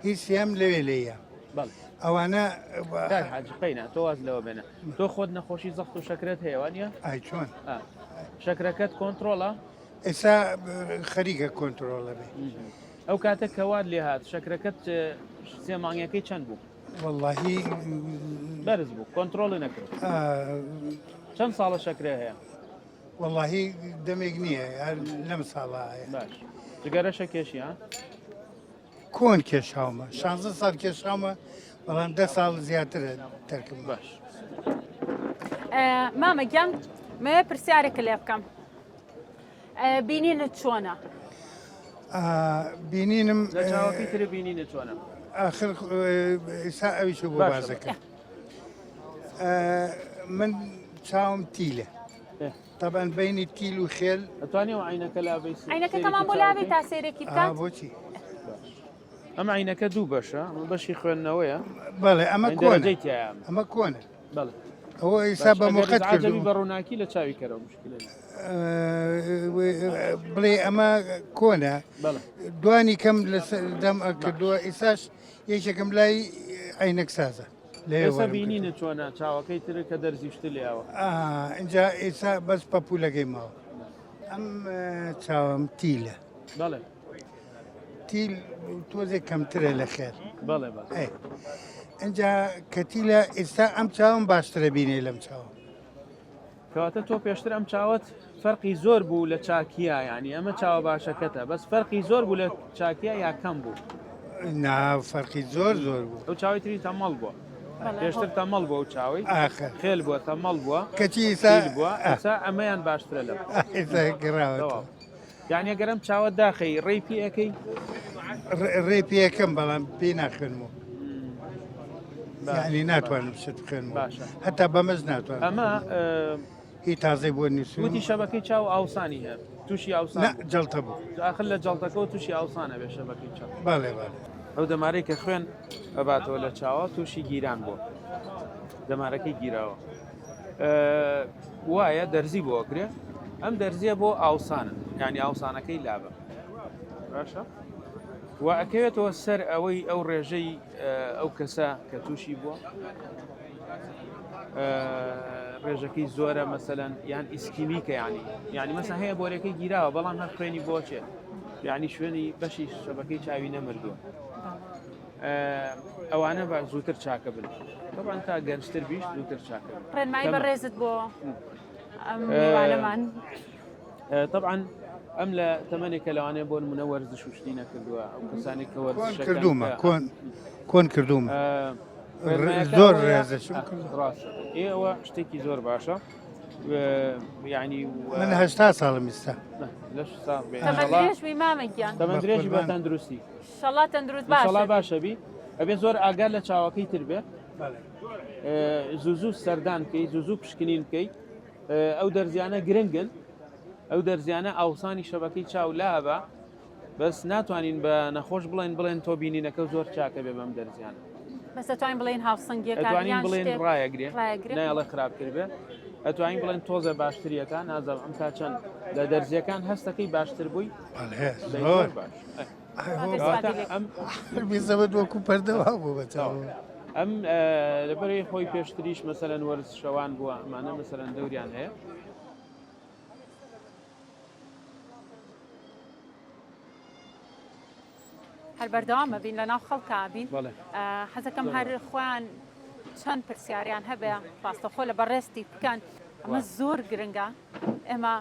هیچ سیام لەوێ لێە ئەوانە حاجقینە تۆ واز لەوە بێنە تۆ خۆت نەخۆشی زەخت و شەکرەت هەیە وانە ئای چۆن شەکرەکەت کۆنتترۆڵە ئێستا خەریکە کۆنتترۆڵە بێ ئەو کاتە کەوات لێ هاات شەکرەکەت سێ مانگەکەی چەند بوو وەڵاهی بەرز بوو کۆنتترۆڵی نەکرد چەند ساڵە شەکرە هەیە وەڵاهی دەمێک نییە هەر لەم ساڵە هەیە باش جگەرەشە کێشی ها کۆن کێشاومە 16 ساڵ کێشاومە بەڵام دە ساڵ زیاترە تەرکم باش مامە گیان مەیە پرسیارێکە لێ بکەم بینینت چۆنە؟ بینینم لە چاوەکەی تر بینینت چۆنە؟ ئاخر ئیسا ئەویش بۆ باسەکە من چاوم تیلە تەبەن بینی تیل و خێل ئەتوانی و عینەکە لابەی عینەکەتەمان بۆ لابی تا سێرێکی بکات بۆچی ئەم عینەکە دوو بەشە ئەمە بەشی خوێندنەوەیە بەڵێ ئەمە کۆنە ئەمە کۆنە بەڵێ ئەوە ئیسا بە مۆقەت کردووە بە ڕووناکی لە چاوی کەرەوە مشکلە بڵێ ئەمە کۆنە دوانی کەم لە دەم کردووە ئیساش یەکێکم لای عینەک سازە لێسە بینینە چۆنە چاوەکەی تر کە دەرزیشت لێەوە اینجا ئێسا بەس پەپولەکەی ماوە ئەم چاوم تیلە بەڵێ تیل تۆزێک کەمترە لە خێر بەڵێ بەڵێ ئینجا کە تیلە ئێستا ئەم چاوم باشترە بینێ لەم چاوم کەواتە تۆ پێشتر ئەم چاوت فەرقی زۆر بوو لە چاکیا ینی ئەمە چاوە باشەکەتە بەس فەرقی زۆر بوو لە چاکیا یا کەم بوو نا فەرقی زۆر زۆر بوو ئەو چاوی تری تەمەڵ بووە پێشتر تەمەڵ بۆ ئەو چاوی ئاخر خێل بووە تەمەڵ بووە کەچی ئێستا بووە ئێستا ئەمەیان باشترە لەم ئێستا گەڕاوەتەوە یانی ئەگەر ئەم چاوە داخەی ڕێی پێ ئەکەی؟ ڕێ پێ ئەکەم بەڵام پێی ناخوێنمەوە یعنی ناتوانم شت بخوێنمەوە باشە هەتا بەمەش ناتوانم ئەمە هی تازەی بۆ نووسیم وتی شەبەکەی چاو ئاوسانی هەیە تووشی ئاوسان نا جەڵتە بوو ئاخر لە جەڵتەکەەوە تووشی ئاوسانە بێ شەبەکەی چاو بەڵێ بەڵێ ئەو دەمارەی کە خوێن ئەباتەوە لە چاوە تووشی گیران بووە دەمارەکەی گیراوە وایە دەرزی بۆ ئەکرێ ئەم دەرزیە بۆ ئاوسانە یعنی ئاوسانەکەی لابە باشە و ئەکەوێتەوە سەر ئەوەی ئەو ڕێژەی ئەو کەسە کە تووشی بووە ڕێژەکەی زۆرە مەسەەن یان ئیسکیمیکە ینی یعنی مەسە هەیە بۆرەکەی گیراوە بەڵام هەر خوێنی بۆچێ یعنی شوێنی بەشی شەبەکەی چاوی نەمردووە ئەوانە با زووتر چاکە بن طبعا تا گەنجتر بیش زووتر چاکە ڕێنمایی بەڕێزت بۆ ئەم میوانەمان طبعا ئەم لە تەمەنێکە لەوانەیە بۆ نمونە وەرزش و شتی نەکردووە ئەو کەسانێک کە وەرزش کردوومە کۆن کۆن کردوومە زۆر ڕێزشم ڕاست ئێوە شتێکی زۆر باشە یعنی من هەشتا ساڵم ئیستا لەش ساغ بێ تەمەن درێژ بی مامە گیان تەمەن درێژی بە تەندروستی شەڵا تەندروست باشە شەڵا باشە بی ئەبێ زۆر ئاگار لە چاوەکەی تر بێ زوو زوو سەردان بکەی زوو زوو پشکنین بکەی ئەو دەرزیانە گرنگن ئەو دەرزیانە ئاوسانی شەبەکەی چاو لابە بەس ناتوانین بە نەخۆش بڵێن بڵێن تۆ بینینەکە زۆر چاکە بێ بەم دەرزیانە بەس دەتوانین بڵێن هاوسەنگیەکان ئەتوانین بڵێن ڕایەگرێ ڕایەگرێ نایڵێ خراپتر بێ ئەتوانین بڵێن تۆزە باشتریەکان نازانم ئەم تا چەند لە دەرزیەکان هەستەکەی باشتر بووی زۆر باش بیزەوە وەکو پەردەوا بوو بە چاو ئەم لەبەرەی خۆی پێشتریش مەسەلەن وەرز شەوان بووە ئەمانە مەسەلەن دەوریان هەیە. هەر بەردەوام ئەبین لە ناو خەڵکا ئەبین حەزەکەم هەر خۆیان چەند پرسیاریان هەبێ ڕاستەخۆ لە بەڕێزتی بکەن ئەمە زۆر گرنگە ئێمە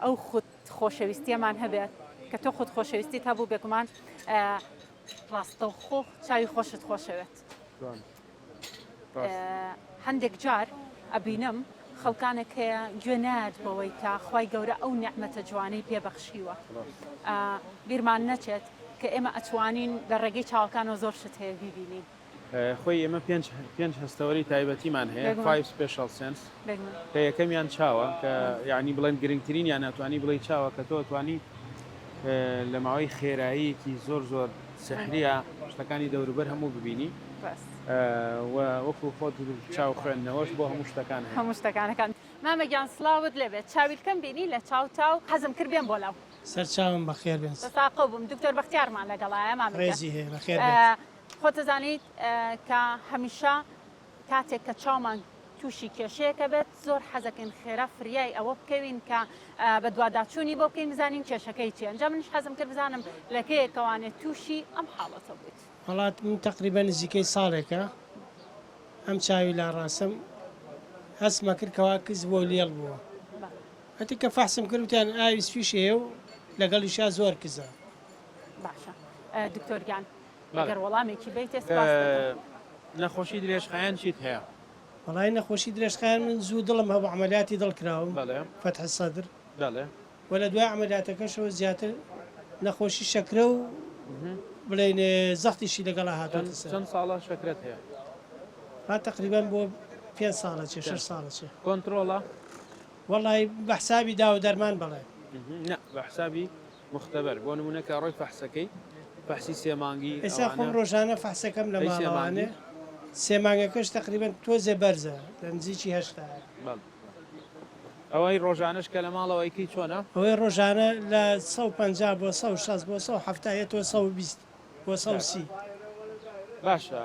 ئەو خود خۆشەویستیەمان هەبێت کە تۆ خود خۆشەویستیت هەبوو بێگومان ڕاستەوخۆ چاوی خۆشت خۆشەوێت هەندێک جار ئەبینم خەڵکانێک هەیە گوێ نایەت بەوەی کە خوای گەورە ئەو نیعمەتە جوانەی پێ بەخشیوە بیرمان نەچێت کە ئێمە ئەتوانین لە ڕێگەی چاوەکانەوە زۆر شت هەیە بیبینین. خۆی ئێمە پێنج پێنج هەستەوەری تایبەتیمان هەیە five special sense کە یەکەمیان چاوە کە یعنی بڵێن گرنگترینیان ئەتوانی بڵێی چاوە کە تۆ ئەتوانی لە ماوەی خێراییەکی زۆر زۆر سحریە شتەکانی دەوروبەر هەموو ببینی و وەکو خۆت چاو خوێندنەوەش بۆ هەموو شتەکان هەیە. هەموو شتەکانەکان. مامە گیان سڵاوت لێبێت چاویلکەم بینی لە چاو تاو حەزم کرد بێم بۆ لاو. سەر چاوم بەخێر بێن. بەساقەو بووم دکتۆر بەختیارمان لەگەڵایە مامە گیان. ڕێزی هەیە بەخێر بێت. خۆت ئەزانیت کە هەمیشە کاتێک کە چاومان تووشی کێشەیەکە بێت زۆر حەزەکەین خێرا فریای ئەوە بکەوین کە بەدواداچوونی بۆ بکەین بزانین کێشەکەی چیە ئینجا منیش حەزم کرد بزانم لە کەیەکەوانێ تووشی ئەم حاڵەتە بوویت. وەڵا من تەقریبەن نزیکەی ساڵێکە ئەم چاوی لا ڕاستم هەستمە کرد کەوا کز بووە و لێڵ بووە هەتی کە فەحسم کرد وتیان ئاوی سپیش هەیە و لەگەڵیشا زۆر کزە. باشە دکتۆر گیان ئەگەر وەڵامێکی بەیتێ سپاست دەکەم. نەخۆشی درێژخایەن چیت هەیە؟ وەڵایی نەخۆشی درێژخایەن من زوو دڵم هەبوو عەمەلیاتی دڵ کراوم بەڵێ. فتح الصدر بەڵێ. وە لە دوای عەمەلیاتەکەشەوە زیاتر نەخۆشی شەکرە و بڵێین زەختیشی لەگەڵا هاتۆتە سەر. چەند ساڵە شەکرەت هەیە؟ ها تەقریبەن بۆ پێنج ساڵە چێ شەش ساڵە چێ. کۆنترۆڵە؟ وەڵایی بە حسابی داو دەرمان بەڵێ. نا بە حسابی مختبر بۆ نمونە کە ڕۆی فەحسەکەی فەحسی سێ مانگی ئێستا خۆم ڕۆژانە فەحسەکەم لە ماڵەوانێ سێ مانگەکەش تقریبا تۆزێ بەرزە لە نزیکی هەشتایە. ئەوەی ڕۆژانەش کە لە ماڵەوە ئەیکەی چۆنە؟ ئەوەی ڕۆژانە لە 150 بۆ 160 بۆ 170 یەتەوە 120 بۆ 130. باشە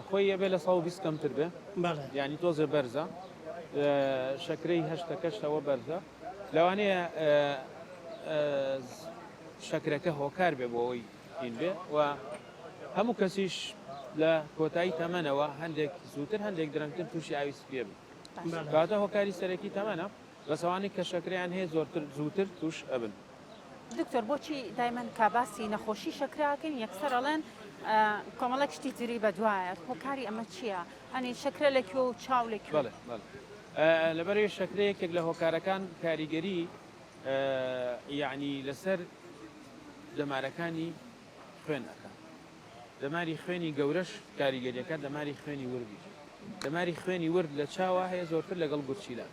خۆی ئەبێ لە 120 کەمتر بێ بەڵێ یانی تۆزێ بەرزە شەکرەی هەشتەکەش ئەوە بەرزە لەوانەیە شەکرەکە هۆکار بێ بۆ ئەوەی هین بێ و هەموو کەسیش لە کۆتایی تەمەنەوە هەندێک زووتر هەندێک درەنگتر تووشی ئاوی سپیە بن کەواتە هۆکاری سەرەکی تەمەنە بەس ئەوانەی کە شەکرەیان هەیە زۆرتر زووتر تووش ئەبن. دکتۆر بۆچی دایمەن کە باسی نەخۆشی شەکرە ئەکەین یەکسەر ئەڵێن کۆمەڵێک شتی تری بەدوایە هۆکاری ئەمە چییە؟ ئەنی شەکرە لە کوێ و چاو لە کوێ؟ بەڵێ بەڵێ لەبەرئەوەی شەکرە یەکێک لە هۆکارەکان کاریگەری یەعنی لەسەر دەمارەکانی خوێن ئەکات دەماری خوێنی گەورەش کاریگەریەکە دەماری خوێنی وردیش دەماری خوێنی ورد لە چاوا هەیە زۆرتر لەگەڵ گورچیلە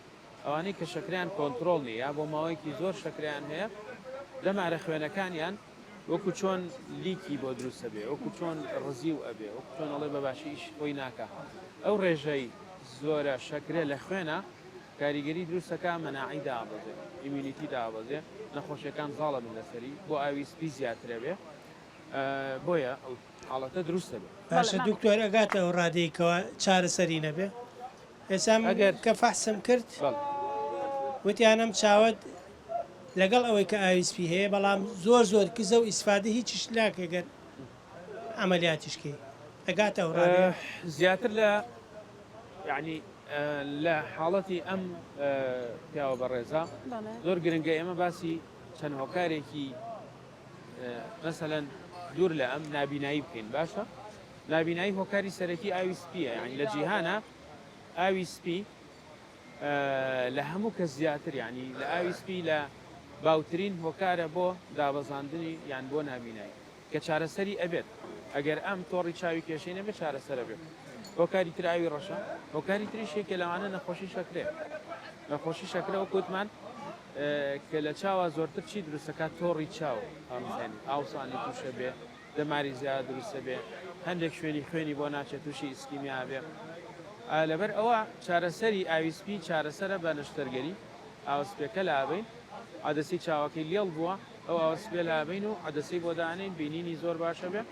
ئەوانەی کە شەکریان کۆنترۆڵ نیە یا بۆ ماوەیەکی زۆر شەکریان هەیە دەمارە خوێنەکانیان وەکو چۆن leak ی بۆ دروست ئەبێ وەکو چۆن ڕزیو ئەبێ وەکو چۆن ئەڵێ بە باشی ئیشی خۆی ناکا ئەو ڕێژەی زۆرە شەکرە لە خوێنا کاریگەری دروست ئەکا مەناعەی دابەزێ immunity دابەزێ نەخۆشیەکان زاڵ ئەبن لەسەری بۆ ئاوی سپی زیاتر ئەبێ بۆیە ئەو حاڵەتە دروست ئەبێ. باشە دکتۆر ئەگاتە ئەو ڕادەی کەوا چارەسەری نەبێ؟ ئێستا من ئەگەر کە فەحسم کرد بەڵێ. وتیان ئەم چاوەت لەگەڵ ئەوەی کە ئاوی سپی هەیە بەڵام زۆر زۆر کزە و ئیسفادە هیچیش ناکەی گەر عەمەلیاتیش کەی ئەگاتە ئەو ڕادەیە؟ زیاتر لە یانی لە حاڵەتی ئەم پیاوە بەڕێزە بەڵێ. زۆر گرنگە ئێمە باسی چەند هۆکارێکی مەسەلەن دوور لە ئەم نابینایی بکەین باشە نابینایی هۆکاری سەرەکی ئاوی سپیە یانی لە جیهانە ئاوی سپی لە هەموو کەس زیاتر یانی لە ئاوی سپی لە باوترین هۆکارە بۆ دابەزاندنی یان بۆ نابینایی کە چارەسەری ئەبێت ئەگەر ئەم تۆڕی چاوی کێشەی نەبێت چارەسەر ئەبێت هۆکاری تر ئاوی ڕەشە هۆکاری تریش یەکێ لەوانە نەخۆشی شەکرەیە نەخۆشی شەکرە وەک وتمان کە لە چاوا زۆرتر چی دروستەکات تۆڕی چاو ئاوسانی ئاوسانی تووشە بێ دەماری زیاد دروستە بێ هەندێک شوێنی خوێنی بۆ ناچێت تووشی ئیسکیمیا بێ لەبەر ئەوە چارەسەری ئاوی سپی چارەسەرە بە نەشتەرگەری ئاوە سپیەکە لابەین عەدەسەی چاوەکەی لێڵ بووە ئەو ئاوە سپیە لابەین و عەدەسەی بۆ دانێین بینینی زۆر باشە بێ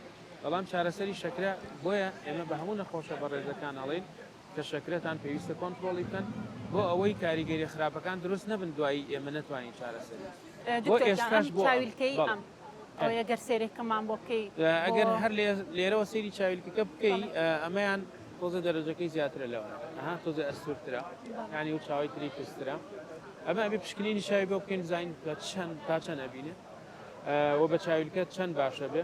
بەڵام چارەسەری شەکرە بۆیە ئێمە بە هەموو نەخۆشە بەڕێزەکان ئەڵێین کە شەکرەتان پێویستە کۆنتڕۆڵی بکەن بۆ ئەوەی کاریگەریە خراپەکان دروست نەبن دوایی ئێمە نەتوانین چارەسەری بۆ دکتۆر گیان ئێستاش ئەم بۆ ئەم چاویلکەی بەڵێ. ئەم. ئەوەیە گەر سەیرێکەمان بۆ بکەی ئەگەر هەر لێرەوە سەیری چاویلکەکە بکەی ئەمەیان تۆزە دەرەجەکەی زیاترە لەوە ئەها تۆزە ئەستورترە یعنی و چاوی تری کزترە ئەمە ئەبێ پشکنینی چاوی بۆ بکەین بزانین بە چەند تا چەند ئەبینێ و بە چاویلکە چەند باشە بێ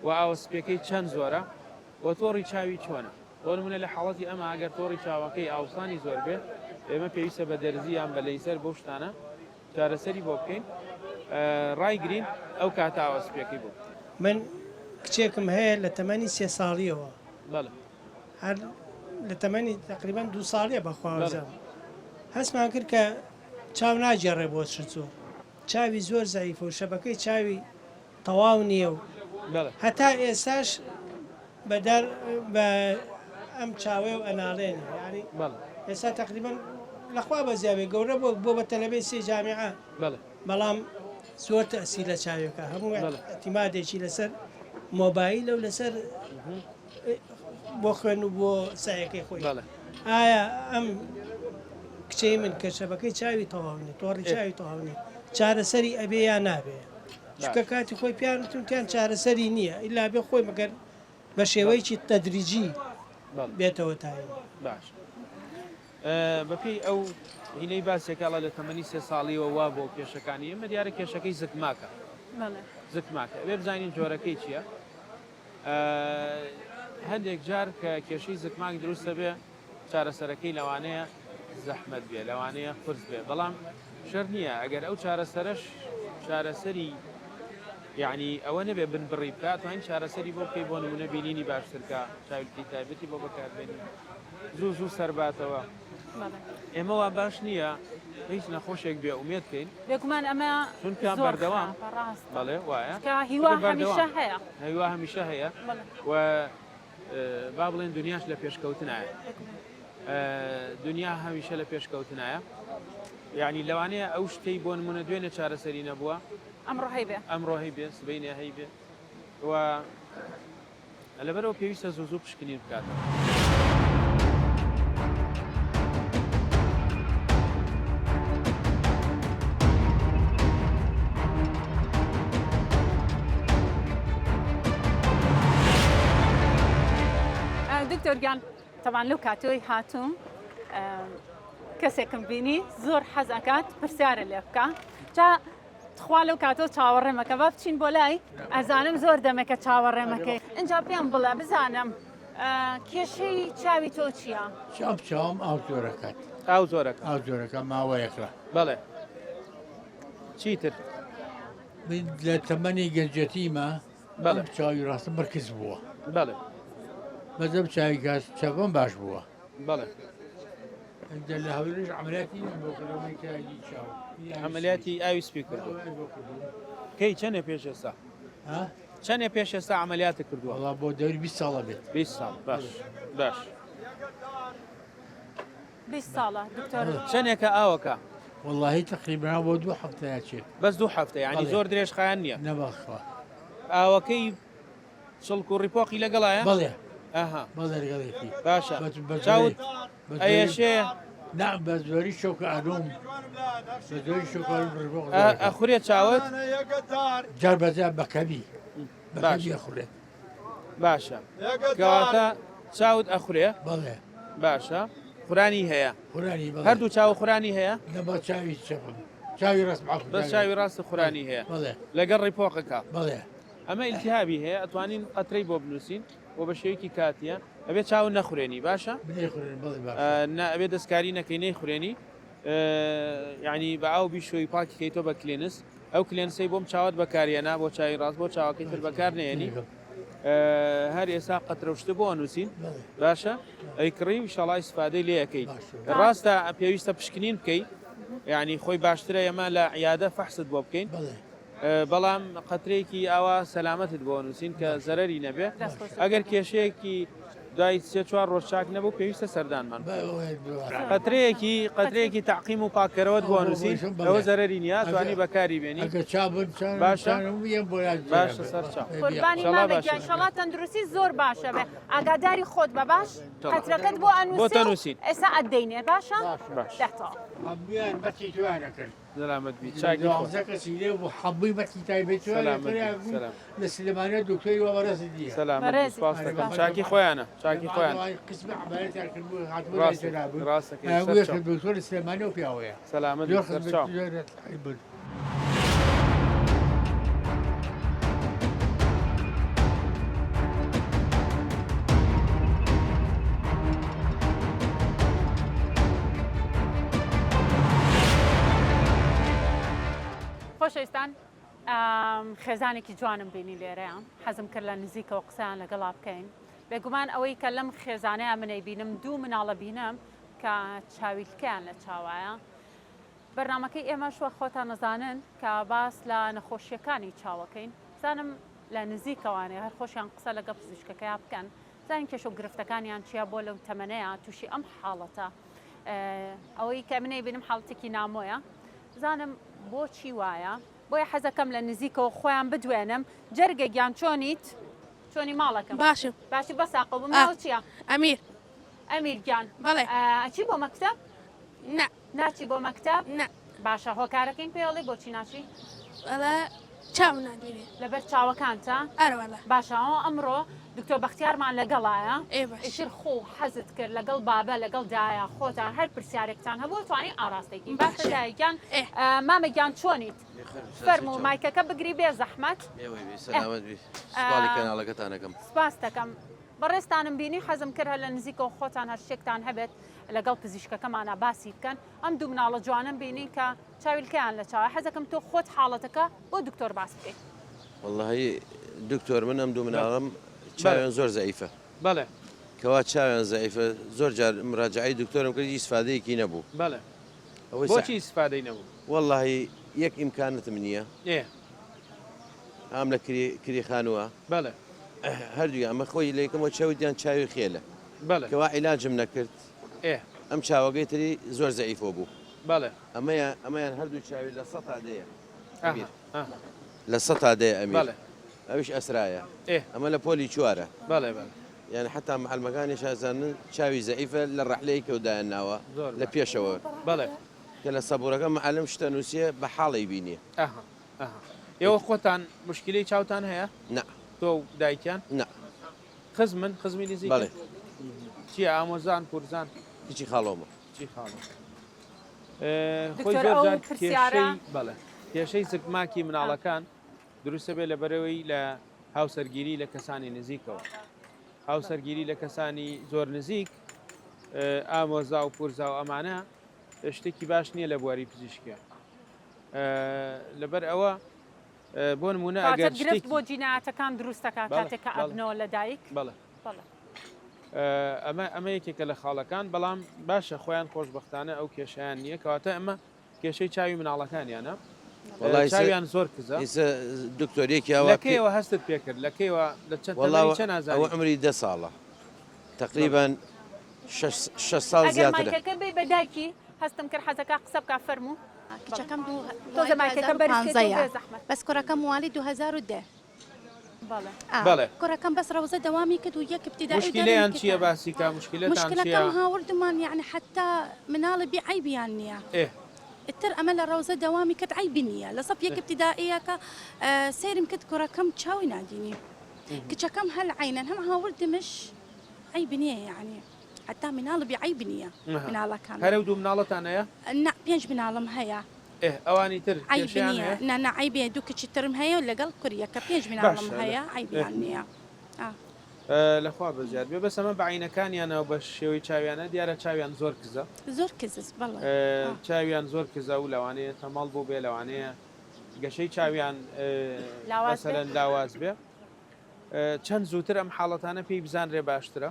و ئاوە سپیەکەی چەند زۆرە و تۆڕی چاوی چۆنە بۆ نمونە لە حاڵەتی ئەمە ئەگەر تۆڕی چاوەکەی ئاوسانی زۆر بێ ئێمە پێویستە بە دەرزی یان بە لەیزەر بەو شتانە چارەسەری بۆ بکەین ڕایگرین ئەو کاتە ئاوە سپیەکەی بۆ بکەین. من کچێکم هەیە لە تەمەنی سێ ساڵیەوە بەڵێ. هەر لە تەمەنی تەقریبەن دوو ساڵیە بەخوا بەڵێ. وەزانم هەستمان کرد کە چاو ناگێڕێ بۆ چرچۆ چاوی زۆر زەعیفە و شەبەکەی چاوی تەواو نییە و بەڵێ. هەتا ئێستاش بە دار بە ئەم چاوەیە و ئەناڵێنێ یانی بەڵێ. ئێستا تەقریبەن لەخوا بەزیا بێ گەورە بووە بۆ بە تەلەبەی سێ جامیعە بەڵێ. بەڵام زۆر تەئسیر لە چاوێکە هەموو بەڵێ. ئیعتیمادێکی لەسەر مۆبایلە و لەسەر بۆ خوێن و بۆ سایەکەی خۆی بەڵێ. ئایا ئەم کچەی من کە شەبەکەی چاوی تەواو نیە تۆڕی چاوی تەواو نیە چارەسەری ئەبێ یا نابێ چونکە کاتی خۆی پیان وتم تیان چارەسەری نییە ئیلا بێ خۆی مەگەر بە شێوەیەکی تەدریجی بێتەوە تاین. باش بەپێی ئەو هینەی باسێکە ئەڵێ لە تەمەنی سێ ساڵیەوە وا بۆ کێشەکانی ئێمە دیارە کێشەکەی زکماکە زکماکە ئەبێ بزانین جۆرەکەی چییە هەندێک جار کە کێشەی زکماک دروستە بێ چارەسەرەکەی لەوانەیە زەحمەت بێ لەوانەیە قورس بێ بەڵام شەرت نییە ئەگەر ئەو چارەسەرەش چارەسەری یعنی ئەوە نەبێ بنبڕی بکات توانین چارەسەری بۆ بکەی بۆ نمونە بینینی باشترکە چاویلکی تایبەتی بۆ بەکاربێنی زوو زوو سەرباتەوە ئێمە وا باش نییە هیچ نەخۆشێک بێ ئومێد کەین بێگومان ئەمە چونکە بەردەوام بەڵێ وایە هیوا هەمیشە هەیە هیوا هەمیشە هەیە و با بڵێن دنیاش لە پێشکەوتنایە دنیا هەمیشە لە پێشکەوتنایە یعنی لەوانەیە ئەو شتەی بۆ نمونە دوێنێ چارەسەری نەبووە ئەمڕۆ هەیبێ ئەمڕۆ هەیبێ سبەینێ هەیبێ و لەبەرەوە پێویستە زوو زوو پشکنین بکاتەوە. دکتۆر گیان تەبان لەو کاتەوەی هاتووم کەسێکم بینی زۆر حەز ئەکات پرسیارە لێ بکە جا تخوا لەو کاتەوە چاوەڕێمەکە با بچین بۆ لای ئەزانم زۆر دەمێکە چاوەڕێمەکەی ئینجا پێم بڵێ بزانم کێشەی چاوی تۆ چییە؟ چاو چاوم ئاو زۆرەکات ئاو زۆرەکە ئاو زۆرەکە ماوەیەکە بەڵێ چیتر من لە تەمەنی گەنجەتیمە بەڵێ چاوی ڕاستم بەرکز بووە بەڵێ بەزەم چاوی گاز چەپم باش بووە بەڵێ ئینجا لە هەولێریش عەمەلیاتی بۆ کردم کە چاو عەمەلیاتی ئاوی سپی کردو کەی چەنێ پێش ئێستا ها چەنێ پێش ئێستا عەمەلیاتت کردووە وەڵا بۆ دەوری 20 ساڵە بێت 20 ساڵ باش باش 20 ساڵە دکتۆر چەنێکە ئاوەکە واللهی تقریبا بۆ دوو هەفتەیە چێت بەس دوو هەفتە یعنی زۆر درێژخایەن نییە نەبەخوا ئاوەکەی چڵک و ڕیپۆقی لەگەڵایە؟ بەڵێ ئەها بەڵێ لەگەڵێتی باشە بە- بە زۆری- چاوت بە زۆری- ئەیەشێ نا بە زۆری شەوکە ئەنوم بە زۆری شەوکە ئەنوم ڕیپۆق ئە- زۆرەکە. ئەخورێ چاوت جار بە جار بە کەمی بە باشە. کەمی ئەخورێت باشە کەواتە چاوت ئەخورێ بەڵێ باشە خورانی هەیە خورانی بەڵێ هەردوو چاو خورانی هەیە نە بە چاوی چەپم چاوی ڕاست عەفو، بەس چاوی ڕاست خورانی هەیە بەڵێ لەگەڵ ڕیپۆقەکە بەڵێ ئەمە ئیلتیهابی هەیە ئەتوانین قەترەی بۆ بنووسین و بە شێوەیەکی کاتیە ئەبێ چاو نەخورێنی باشە نا ئەبێ دەستکاری نەکەی نەیخورێنی یعنی بە ئاو بیشۆی پاکی کەیتەوە بە کلێنس ئەو کلێنسەی بۆم چاوت بەکاریەنا بۆ چاوی ڕاست بۆ چاوەکەی تر بەکار نێنی هەر ئێستا قەترە شتە بۆ ئەنووسین باشە ئەی کڕی و شەڵای ئیسفادەی لێ ئەکەی ڕاستە پێویستە پشکنین بکەی یعنی خۆی باشترە ئێمە لە عیادە فەحست بۆ بکەین بەڵام قەترەیەکی ئاوا سەلامەتت بۆ نووسین کە زەرەری نەبێ ئەگەر کێشەیەکی. دوای سێ چوار ڕۆژ چاک نەبوو پێویستە سەردانمان قەترەیەکی قەترەیەکی تەعقیم و پاککەرەوەت بۆ نووسین ئەوە زەرەری نییە توانی بەکاری بێنی باشە باشە سەرچاو قوربانی مامە گیان شەڵا تەندروستی زۆر باشە بێ ئاگاداری خۆت بە باش قەترەکەت بۆ ئەنووسین ئێستا ئەدەینێ باشە باش هەموویان بەتی توانە کرد سەلامەت بی چاکی خۆت. 12 کەسی لێ بوو حەبووی مەرکی تایبەت سەلامەت بی سەلام. لە سلێمانیە دکتۆری وا بەڕێزت نییە. سەلامەت بی بەڕێزی سپاست دەکەم سپاس. چاکی خۆیانە چاکی خۆیانە. قسمی عەمەلیاتیان کردبوو هاتبوو لای ڕاستە جەنابت ڕاستەکەی وێ سەرچاو. دکتۆر سلێمانی ئەو پیاوەیە سەلامەت بی زۆر خزمەت سەرچاو. زۆر بوو. خۆشەویستان خێزانێکی جوانم بینی لێرەیە حەزم کرد لە نزیکەوە قسەیان لەگەڵا بکەین بێگومان ئەوەی کە لەم خێزانەیە منەی بینم دوو مناڵە بینم کە چاویلکەیان لە چاوایە بەرنامەکەی ئێمەش وەک خۆتان ئەزانن کە باس لە نەخۆشیەکانی چاوەکەین بزانم لە نزیکەوانێ هەر خۆشیان قسە لەگەڵ پزیشکەکەیا بکەن بزانین کێشە و گرفتەکانیان چییە بۆ لەو تەمەنەیە تووشی ئەم حاڵەتە ئەوەی کە منەی بینم حاڵەتێکی نامۆیە بزانم بۆچی وایە بۆیە حەزەکەم لە نزیکەوە خۆیان بدوێنم جەرگە گیان چۆنیت چۆنی ماڵەکەم باشم باشی بەساقە بووم ناو چییە ئەمیر ئەمیر گیان بەڵێ ئەچی بۆ مەکتەب نا ناچی بۆ مەکتەب؟ نا. باشە هۆکارەکەیم پێ ئەڵێی بۆچی ناچی؟ وەڵا چاوم نابینێ. لەبەر چاوەکانتە؟ ئەرە وەڵا. باشە ئەوە ئەمڕۆ دکتۆر بەختیارمان لەگەڵایە. ئێ باشە. ئیتر خۆ حەزت کرد لەگەڵ بابە لەگەڵ دایە خۆتان هەر پرسیارێکتان هەبوو توانی ئاڕاستەی کەی. باشە دایە گیان ئێ. مامە گیان چۆنیت؟ فەرموو مایکەکە بگری بێ زەحمەت. ئێوەی بی سەلامەت بی سوپاڵی کەناڵەکەتان ئەکەم. سپاست دەکەم. بەڕێزتانم بینی حەزم کرد هەر لە نزیکەوە خۆتان هەر شتێکتان هەبێت لەگەڵ پزیشکەکەمانا باسی بکەن ئەم دوو مناڵە جوانەم بینی کە چاویلکەیان لە چاوە حەزەکەم تۆ خۆت حاڵەتەکە بۆ دکتۆر باس بکەیت. وەڵاهی دکتۆر من ئەم دوو مناڵەم چاویان زۆر زەعیفە بەڵێ. کەوا چاویان زەعیفە زۆر جار مراجعەی دکتۆرم کرد هیچ ئیسفادەیەکی نەبوو. بەڵێ ئەوەی بۆچی ئیسفادەی نەبوو؟ وەڵاهی یەک ئیمکانەتم نییە. ئێ. ئام لە کری کری خانووە. بەڵێ. هەردوویان ئەمە خۆی لە یەکەمەوە چەوتیان چاوی خێلە. بەڵێ. کەوا عیلاجم نەکرد. ئێ. ئەم چاوەگەی تری زۆر زەعیفۆ بوو. بەڵێ. ئەمەیان ئەمەیان هەردوو چاوی لە سەتا دەیە. ئەمیر. ئەها. لە سەتا دەیە ئەمیر. بەڵێ. ئەویش ئەسرایە. ئێ. ئەمە لە پۆلی چوارە. بەڵێ بەڵێ. یانی حەتا معەلمەکانیش ئەزانن چاوی زەعیفە لە ڕەحلەیەکەوە دایان ناوە زۆر لە باشە. پێشەوە. بەڵێ. کە لە سەبوورەکە معەلم شتە نووسیە بە حاڵ ئەیبینێ. ئەها. ئەها. ئێوە خۆتان موشکیلەی چاوتان هەیە؟ نا. تۆ و دایکیان؟ نا. خزمن؟ خزمی نزیکن؟ بەڵێ. چییە ئامۆزان، پوورزان؟ کچی خاڵۆمە. کچی خاڵۆ. خۆی دکتۆر زۆر ئەو جار پرسیارە کێشەی بەڵێ کێشەی زگماکی مناڵەکان دروستە بێ لەبەرەوەی لە هاوسەرگیری لە کەسانی نزیکەوە هاوسەرگیری لە کەسانی زۆر نزیک ئامۆزا و پورزا و ئەمانە شتێکی باش نییە لە بواری پزیشکە لەبەر ئەوە بۆ نمونە ئەگەر گرفت بۆ جیناتەکان دروستەکە کاتێک کە ئەبنەوە لە دایک بەڵێ ئەمە ئەمە یەکێکە لە خاڵەکان بەڵام باشە خۆیان خۆشببختانە ئەو کێشیان نییە کەواتە ئەمە کێشەی چاوی مناڵەکانیانە چاویان زۆر کزە دکتۆرێکی لەکەیەوە هەستت پێکرد لەکەیەوە لە چەند چە نازانێت ئەوە عمری دە ساڵە تقریبا شەش ساڵ ئەگەر زیاترە. مایکەکە بەی بە دایکی هەستم کرد حەزەکا قسە بکا فەرموو. کچەکەم دوو تۆزە مایکەکە بەرز کەیتەوە 2015 یە بێ زەحمەت. بەس کوڕەکەم موالی 2010. بەڵێ. ئا بەڵێ. کوڕەکەم بەس ڕەوزە دەوامی کرد و یەک ابتدائی و دەرمی مشکیلەیان کرد. چییە باسی کا مشکیلەتان چییە؟ مشکلەکەم هاوردمان یەعنی حەتا مناڵی بی عەیبیان نییە. ئێ. ئیتر ئەمە لە ڕەوزە دەوامی کرد عەیبی نییە لە سەف یەک ابتدائیەکە سەیرم کرد کوڕەکەم چاوی نادینی کچەکەم هەل عەینەن هەم هاوردمش عەیب نییە یەعنی حەتا مناڵ بی عەیب نییە مناڵەکان. هەر ئەو دوو مناڵەتان هەیە؟ نا پێنج مناڵم هەیە. ئێ ئەوانی تر عەیب کێشەیان نییە هەیە؟ نا نا عەیب نییە دوو کچی ترم هەیە و لەگەڵ کوریەکە پێنج مناڵم باشە هەیە ئێ. عەیبیان نییە. ئا. لەخوا بەزیاد بێ بەس ئەمە بە عەینەکانیانە و بە شێوەی چاویانە دیارە چاویان زۆر کزە. زۆر کزس بەڵێ. ئا. چاویان زۆر کزە و لەوانەیە تەمەڵ بووبێ لەوانەیە گەشەی چاویان لاواز بێ. مەسەلەن لاواز بێ. چەند زووتر ئەم حاڵەتانە پێی بزانرێ باشترە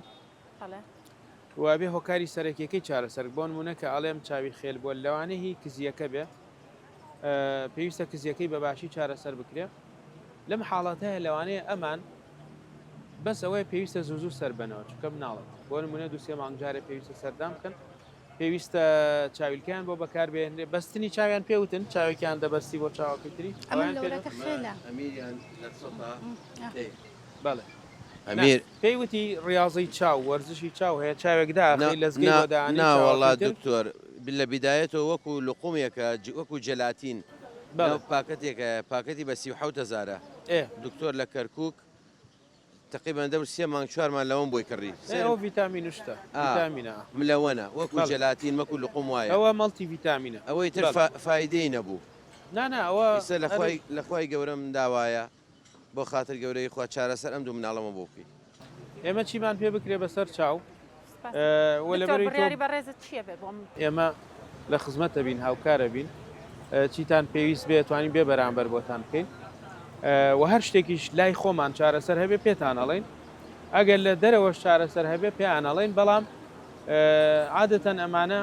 و ئەبێ هۆکاری سەرەکیەکەی چارەسەر بۆ نمونە کە ئەڵێم چاوی خێل بووە لەوانەیە هی کزیەکە بێ پێویستە کزیەکەی بە باشی چارەسەر بکرێ لەم حاڵەتەیە لەوانەیە ئەمان بەس ئەوەیە پێویستە زوو زوو سەر بەنەوە چونکە مناڵن بۆ نمونە دوو سێ مانگ جارێ پێویستە سەردان بکەن پێویستە چاویلکەیان بۆ بەکار بێنرێ بەستنی چاویان پێ وتن چاوێکیان دەبەستی بۆ چاوەکەی تری ئەمن ئەویان پێ لەورەکە خێلە ئەمیریان لە سەتا دەیە. بەڵێ ئەمیر. پێی وتی ڕیاضەی چاو وەرزشی چاو هەیە چاوێک نا داخەی لەزگەی نا بۆ دانێی نا وەڵا چاوەکەی تر. دکتۆر لە بیدایەتەوە وەکو لقومێکە وەکو جەلاتین بەڵێ. ناو پاکەتێکە پاکەتی بە 37 هەزارە ئێ. دکتۆر لە کەرکوک تەقریبەن دەور سێ مانگ چوار مان لەوەم بۆی کڕی ئێ سەیرم ئەوە ڤیتامین و شتە ئا ڤیتامینە. ملەوەنە وەکو بەڵێ. جەلاتین وەکو لقوم وایە. ئەوە مەڵتی ڤیتامینە. ئەوەی تر بەڵێ. فا فایدەی نەبوو. نا نا ئەوە ئیسە لە هەر خوای لە خوای گەورەم داوایە بۆ خاتر گەورەی خوا چارەسەر ئەم دوو مناڵەمە بۆ بکەی. ئێمە چیمان پێ بکرێ بەسەر چاو سپاس. و دکتۆر لەبەرەی تۆ. بڕیاری بەڕێزت چییە بێ بۆم؟ ئێمە لە خزمەتە بین هاوکارە بین چیتان پێویست بێ توانین بێ بەرامبەر بۆتان بکەین و هەر شتێکیش لای خۆمان چارەسەر هەبێ پێتان ئەڵێین ئەگەر لە دەرەوەش چارەسەر هەبێ پێیان ئەڵێین بەڵام عادەتەن ئەمانە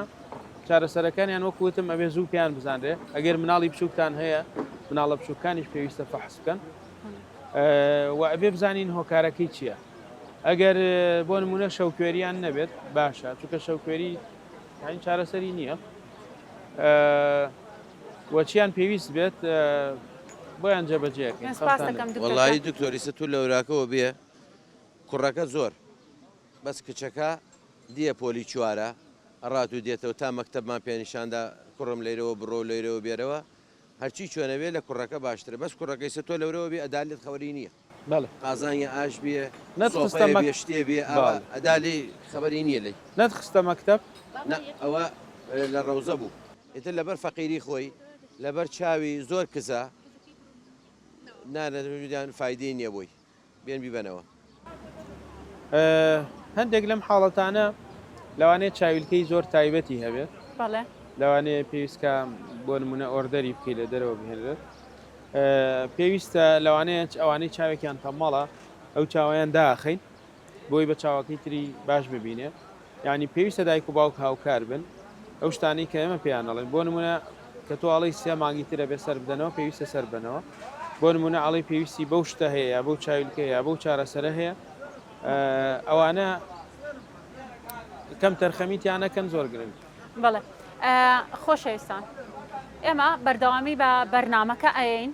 چارەسەرەکانیان وەکو وتم ئەبێ زوو پێیان بزانرێ ئەگەر مناڵی بچووکتان هەیە مناڵە بچووکانیش پێویستە فەحس بکەن و ئەبێ بزانین هۆکارەکەی چییە ئەگەر بۆ نمونە شەوکوێریان نەبێت باشە چونکە شەوکوێری یانی چارەسەری نییە و چیان پێویست بێت بۆیان جێبەجێ سپاس دەکەم دکتۆر وەڵایی دکتۆر ئیسە تو لەوراکەوە بێ کوڕەکە زۆر بەس کچەکە دیە پۆلی چوارە ئەڕات و دێتەوە تا مەکتەبمان پێ نیشاندا کوڕم لەیرەوە بڕۆ و لەیرەوە بێرەوە هەرچی چۆنە بێ لە کوڕەکە باشترە بەس کوڕەکە ئیسە تۆ لەورەوە بێ ئەدا لێت خەوەری نییە بەڵێ. قازانیە ئاش بێ نەتخستە سۆپەیە مەک بێ شتێ بێ ئاوا بەڵێ. ئەدا لێی خەبەری نییە لێی. نەتخستە مەکتەب؟ نا ئەوە لە ڕەوزە بوو. ئیتر لەبەر فەقیری خۆی لەبەر چاوی زۆر کزە نا نەدان فایدەی نییە بۆی بێن بیبەنەوە. هەندێک لەم حاڵەتانە لەوانەیە چاویلکەی زۆر تایبەتی هەبێت. بەڵێ. لەوانەیە پێویست کا بۆ نمونە order ی بکەی لە دەرەوە بهێنرێت. پێویستە لەوانەیە ئەوانەی چاوێکیان تەمەڵە ئەو چاوەیان داخەین بۆی بە چاوەکەی تری باش ببینێ یعنی پێویستە دایک و باوک هاوکار بن ئەو شتانەی کە ئێمە پێیان ئەڵێن بۆ نمونە کە تۆ ئەڵێی سێ مانگی ترە بێ سەر بدەنەوە پێویستە سەر بەنەوە بۆ نمونە ئەڵێی پێویستی بەو شتە هەیە یا بەو چاویلکە یا بەو چارەسەرە هەیە ئەوانە کەم تەرخەمیتیان نەکەن زۆر گرنگ. بەڵێ خۆشەویستان ئێمە بەردەوامی بە بەرنامەکە ئەیەین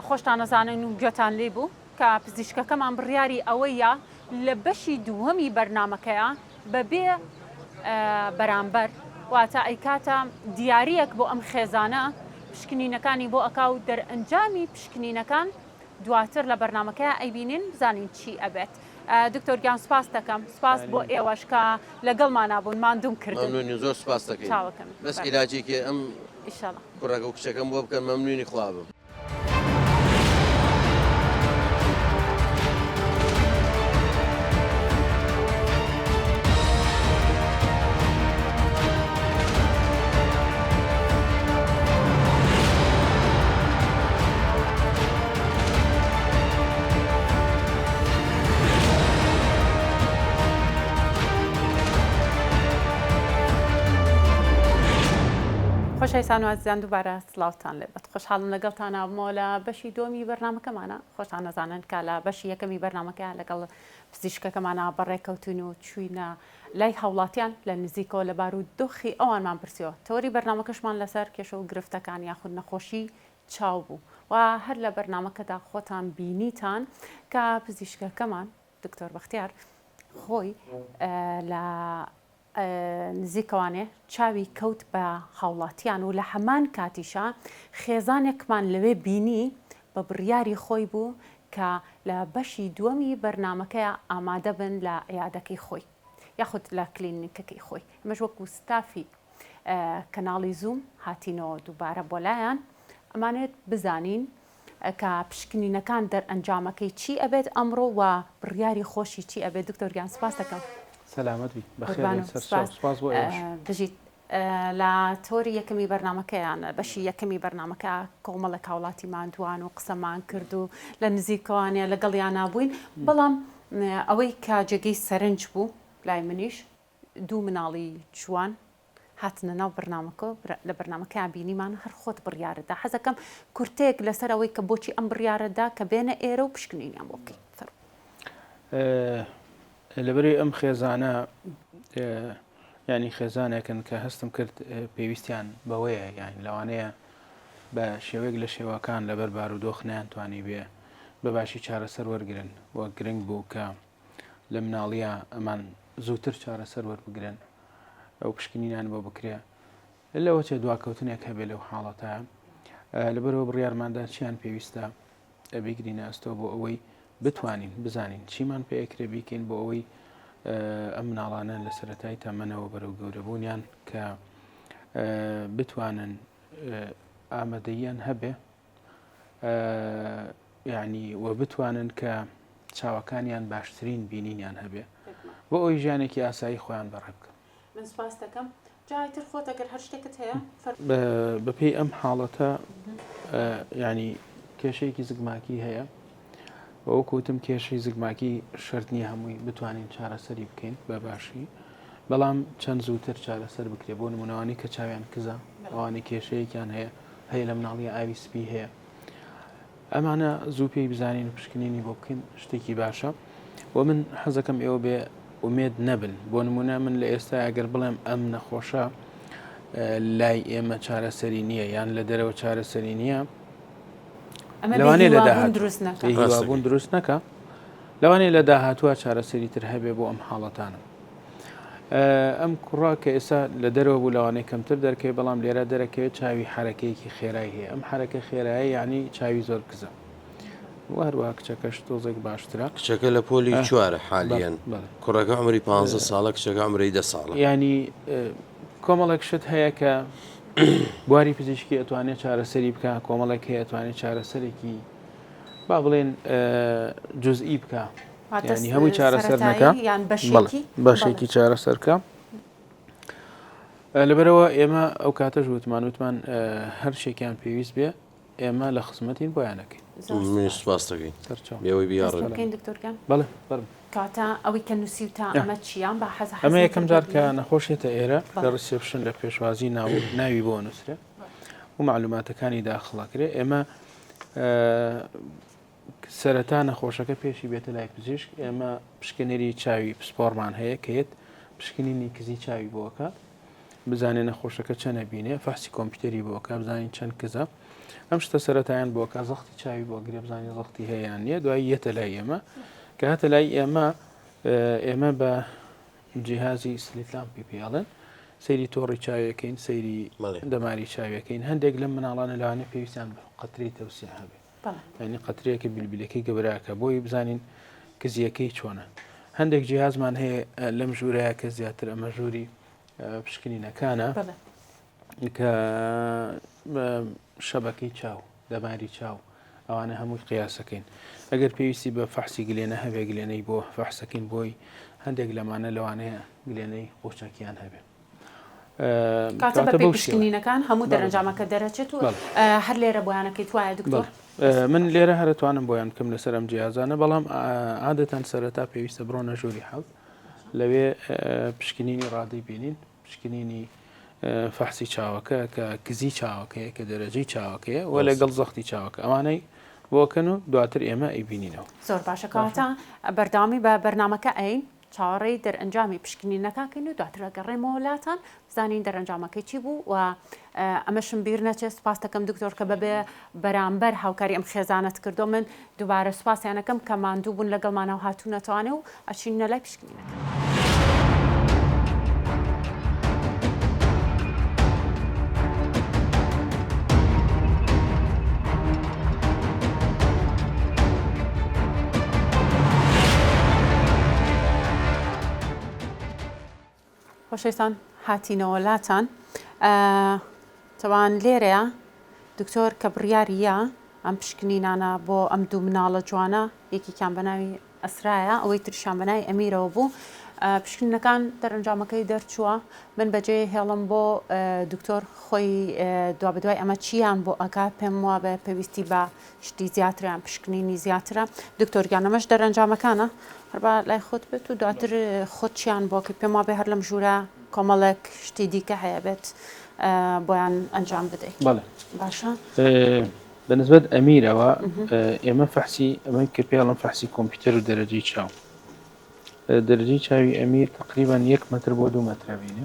خۆشتان ئەزانن و گوێتان لێی بوو کە پزیشکەکەمان بڕیاری ئەوەیە لە بەشی دووەمی بەرنامەکەیا بەبێ بەرامبەر واتە ئەیکاتە دیاریەک بۆ ئەم خێزانە پشکنینەکانی بۆ ئەکا و دەرئەنجامی پشکنینەکان دواتر لە بەرنامەکەیا ئەیبینین بزانین چی ئەبێت دکتۆر گیان سوپاست دەکەم سوپاس بۆ ئێوەش کە لەگەڵمانا بوون ماندووم کردن مەمنونی زۆر سوپاس دەکەین چاوەکەم بەس عیلاجێکی ئەم ئیشەڵا کوڕەکە و کچەکەم بۆ بکەن مەمنونی خوا بم. خۆشەویستان و ئازیزان دووبارە سڵاوتان لێ بێت خۆشحاڵم لەگەڵتان ئابمەوە لە بەشی دووەمی بەرنامەکەمانە خۆشتان نەزانن کە لە بەشی یەکەمی بەرنامەکە لەگەڵ پزیشکەکەمانە بەڕێکەوتوین و چوینە لای هاوڵاتیان لە نزیکەوە لە بارودۆخی ئەوانمان پرسیەوە تەوەری بەرنامەکەشمان لەسەر کێشە و گرفتەکان یاخود نەخۆشی چاو بوو و هەر لە بەرنامەکەدا خۆتان بینیتان کە پزیشکەکەمان دکتۆر بەختیار خۆی لە نزیکەوانێ چاوی کەوت بە هاوڵاتیان و لە هەمان کاتیشا خێزانێکمان لەوێ بینی بە بڕیاری خۆی بوو کە لە بەشی دووەمی بەرنامەکەیا ئامادە بن لە عیادەکەی خۆی یاخود لە کلینیکەکەی خۆی ئەمەش وەکو ستافی کەناڵی زووم هاتینەوە دووبارە بۆ لایان ئەمانەوێت بزانین کە پشکنینەکان دەرئەنجامەکەی چی ئەبێت ئەمڕۆ و بڕیاری خۆشی چی ئەبێت دکتۆر گیان سپاس دەکەم. سەلامەت بی بەخێر قوربانم بێن سەر سپاس چاو سپاس بۆ ئێوەش. بژیت لە تۆری یەکەمی بەرنامەکەیان بەشی یەکەمی بەرنامەکە کۆمەڵێک هاوڵاتی ماندووان و قسەمان کرد و لە نزیکەوانە لەگەڵیانا بووین بەڵام ئەوەی کە جێگەی سەرنج بوو لای منیش دوو مناڵی جوان هاتنە ناو بەرنامەکە و لە بەرنامەکەیان بینیمان هەر خۆت بڕیارت دا حەزەکەم کورتەیەک لەسەر ئەوەی کە بۆچی ئەم بڕیارەت دا کە بێنە ئێرە و پشکنینیان بۆ بکەی فەرموو. لەبەرەی ئەم خێزانە یانی خێزانێکن کە هەستم کرد پێویستیان بەوەیە یان لەوانەیە بە شێوەیەک لە شێوەکان لەبەر بارودۆخ نەیانتوانی بێ بە باشی چارەسەر وەرگن و گرنگ بوو کە لە مناڵیە ئەمان زووتر چارەسەر وەربگرن ئەو پشکنینان بۆ بکرێ لەوە چێ دواکەوتنێک هەبێ لەو حاڵەتە لەبەرەوە بڕیارماندا چیان پێویستە بیگرینە ئەستۆ بۆ ئەوەی بتوانین بزانین چیمان پێ ئەکرێ بیکەین بۆ ئەوەی ئەم مناڵانە لە سەتای تەمەنەوە بەرەو گەورەبوونیان کە بتوانن ئامادەییان هەبێ یعنی و بتوانن کە چاوەکانیان باشترین بینینیان هەبێ بۆ ئەوی ژیانێکی ئاسایی خۆیان بەڕێ بکەن. من سپاست دەکەم. جا ئیتر خۆت ئەگەر هەر شتێکت هەیە فەرموو. بەپێی ئەم حاڵەتە یانی کێشەیەکی زگماکی هەیە و وەکو وتم کێشەی زگماکی شەرت نییە هەمووی بتوانین چارەسەری بکەین بە باشی بەڵام چەند زووتر چارەسەر بکرێت بۆ نمونەوانی کە چاویان کزە ئەوانەی کێشەیەکیان هەیە هەیە لە مناڵیە ئاوی سپی هەیە ئەمانە زوو پێی بزانین و پشکنینی بۆ بکەین شتێکی باشە و من حەزەکەم ئێوە بێ ئومێد نەبن بۆ نمونە من لە ئێستا ئەگەر بڵێم ئەم نەخۆشە لای ئێمە چارەسەری نییە یان لە دەرەوە چارەسەری نییە لەوانەیە لە داهات دروست نەکە هیوابوون دروست نەکە لەوانەیە لە داهاتووە چارەسەری تر هەبێ بۆ ئەم حاڵەتانە ئەم کوڕە کە ئێستا لە دەرەوە بوو لەوانەیە کەمتر دەرکەوێت بەڵام لێرە دەرەکەوێت چاوی حەرەکەیەکی خێرای هەیە ئەم حەرەکە خێرایە یعنی چاوی زۆر کزە و هەروەها کچەکەش تۆزێک باشترە. کچەکە لە پۆلی چوارە حالیەن کوڕەکە عمری پ ساڵە کچەکە عمری دە ساڵە. ینی کۆمەڵێک شت هەیە کە بواری پزیشکی ئەتوانێت چارەسەری بکە کۆمەڵێک هەیە ئەتوانێت چارەسەرێکی با بڵێن جزئی بکە یانی هەمووی چارەسەر نەکا بەشێکی چارەسەرکە لەبەرەوە ئێمە ئەو کاتەش وتمان وتمان هەر شێکیان پێویست بێ ئێمە لە خزمەتین بۆیانەکەین سپاس دەکەین ئێوەی بیاڕێن دکتۆرگیان بەڵێ فەرموو. کەواتە ئەوەی کە نووسیوتە ئەمە چییە با حەز ئەمە یەکەم جار کە نەخۆشێتە ئێرە لە reception لە پێشوازی ناو ناوی بۆ نووسرێ و معلوماتەکانی داخڵەکرێ ئێمە سەرەتا نەخۆشەکە پێشی بێتە لای پزیشک، ئێمە پشکنەری چاوی پسپۆڕمان هەیە کە یەت پشکنینی کزی چاوی بۆ ئەکات بزانێ نەخۆشەکە چەند ئەبینێ، فەحسی کۆمپیوتەری بۆ ئەکات بزانین چەند کزە، ئەم شتە سەرەتایان بۆ ئەکات، زەختی چاوی بۆ ئەگرێ بزانین زەختی هەیە یان نییە، دوایی یەتە لای ئێمە، کە هاتە لای ئێمە ئێمە بە جیهازی slit lamp ی پێ ئەڵێن سەیری تۆڕی چاویەکەین سەیری دەماری چاویەکەین هەندێک لەم مناڵانە لەوانەیە پێویستیان بە قەترەی تەوسیع هەبێ یانی قەترەیەکە بیلبیلەکەی گەورەکە بۆی بزانین کزیەکەی چۆنە هەندێک جیهازمان هەیە لەم ژوورەیە کە زیاتر ئەمە ژووری پشکنینەکانە کە شەبەکەی چاو دەماری چاو ئەوانە هەمووی قیاسەکەین ئەگەر پێویستی بە فەحسی گلێنە هەبێ گلێنەی بۆ فەحسەکەین بۆی هەندێک لەمانە لەوانەیە گلێنەی قوچەکیان هەبێ کاتە بە پێی پشکنینەکان هەموو دەرەنجامەکە دەرەچێت و هەر لێرە بۆیانەکەیت وایە دکتۆر؟ من لێرە هەرتوانم بۆیان بکەم لەسەر ئەم جیازانە بەڵام عادەتەن سەرەتا پێویستە بڕۆنە ژووری حەوت لەوێ پشکنینی ڕادەی بینین پشکنینی فەحسی چاوەکە کە کزی چاوەکەیە کە دەرەجەی چاوەکەیە و لەگەڵ زەختی چاوەکە ئەوانەی بۆکەن و دواتر ئێمە ئەیبینینەوە. زۆر باشە کەواتە بەردەوامی بە بەرنامەکە ئەین چاوەڕێی دەرئەنجامی پشکنینەکە کەین و دواتر ئەگەڕێمەوە لاتان بزانین دەرئەنجامەکەی چی بوو و ئەمەشم بیر نەچێت سوپاس دەکەم دکتۆر کە بەبێ بەرامبەر هاوکاری ئەم خێزانەت کردو من دووبارە سوپاسیانەکەم کە ماندوو بوون لەگەڵمانەوە هاتوونەتەوانێ و ئەچینە لای پشکنینەکە. خۆشەویستان هاتینەوە لاتان تەوان لێرەیە دکتۆر کە بڕیاریە ئەم پشکنینانە بۆ ئەم دوو مناڵە جوانە یەکێکیان بە ناوی ئەسرایە ئەوەی تریشیان بە ناوی ئەمیرەوە بوو پشکنینەکان دەرەنجامەکەی دەرچووە من بەجێ هێڵم بۆ دکتۆر خۆی دوابەدوای ئەمە چیان بۆ ئەکات پێم وابێ پێویستی بە شتی زیاترە یان پشکنینی زیاترە دکتۆر گیان ئەمەش دەرەنجامەکانە هەر با لای خۆت بێت و دواتر خۆت چیان بۆ کە پێم وابێ هەر لەم ژوورە کۆمەڵێک شتی دیکە هەیە بێت بۆیان ئەنجام بدەیت بەڵێ باشە بەنسبەت ئەمیرەوە ئێمە فەحسی ئەمەی کە پێڵم فەحسی کۆمپیوتەر و دەرەجەی چاو. دەرەجەی چاوی ئەمیر تەقریبەن یەک مەتر بۆ دوو مەترە بینێ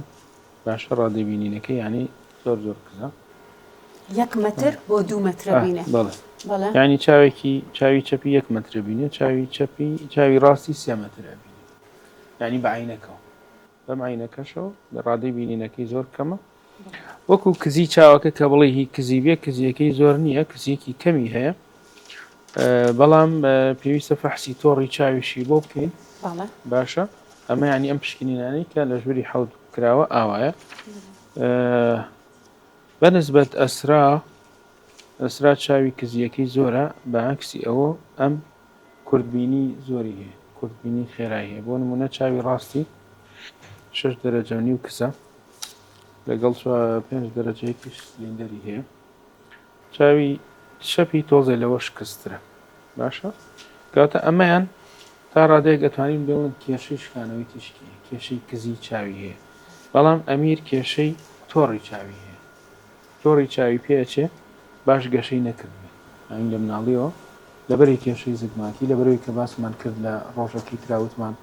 باشە ڕادەی بینینەکەی یانی زۆر زۆر کزە. یەک مەتر بۆ دوو مەترە بینێ. بەڵێ بەڵێ یانی چاوێکی چاوی چەپی یەک مەترە بینێ چاوی چەپی چاوی ڕاستی سێ مەتر ئەبینێ یانی بە عەینەکەوە بەم عەینەکەشەوە ڕادەی بینینەکەی زۆر کەمە وەکو کزی چاوەکە کە بڵێ هی کزی بێ کزیەکەی زۆر نییە کزیەکی کەمی هەیە بەڵام پێویستە فەحسی تۆڕی چاویشی بۆ بکەین باشە ئەمە ینی ئەم پشکنینانەی کە لە ژووری حەوت کراوە ئاوایە بەنسبەت ئەسرا ئەسرا چاوی کزیەکەی زۆرە بە عەکسی ئەوە ئەم کورتبینی زۆری هەیە کورتبینی خێرای هەیە بۆ نمونە چاوی ڕاستی شش دەرەجە و نیو کزە لەگەڵ پێنج دەرەجەیەکیش سلیندەری هەیە چاوی چەپی تۆزێ لەوە شکسترە باشە کەواتە ئەمەیان تا ڕادەیەک ئەتوانین بڵێن کێشەی شکانەوەی تیشکی کێشەی کزی چاوی هەیە بەڵام ئەمیر کێشەی تۆڕی چاوی هەیە تۆڕی چاوی پێ ئەچێ باش گەشەی نەکردبێ یانی لە مناڵیەوە لەبەری کێشەی زگماکی لەبەرەوەی کە باسمان کرد لە ڕۆژەکی ترا وتمان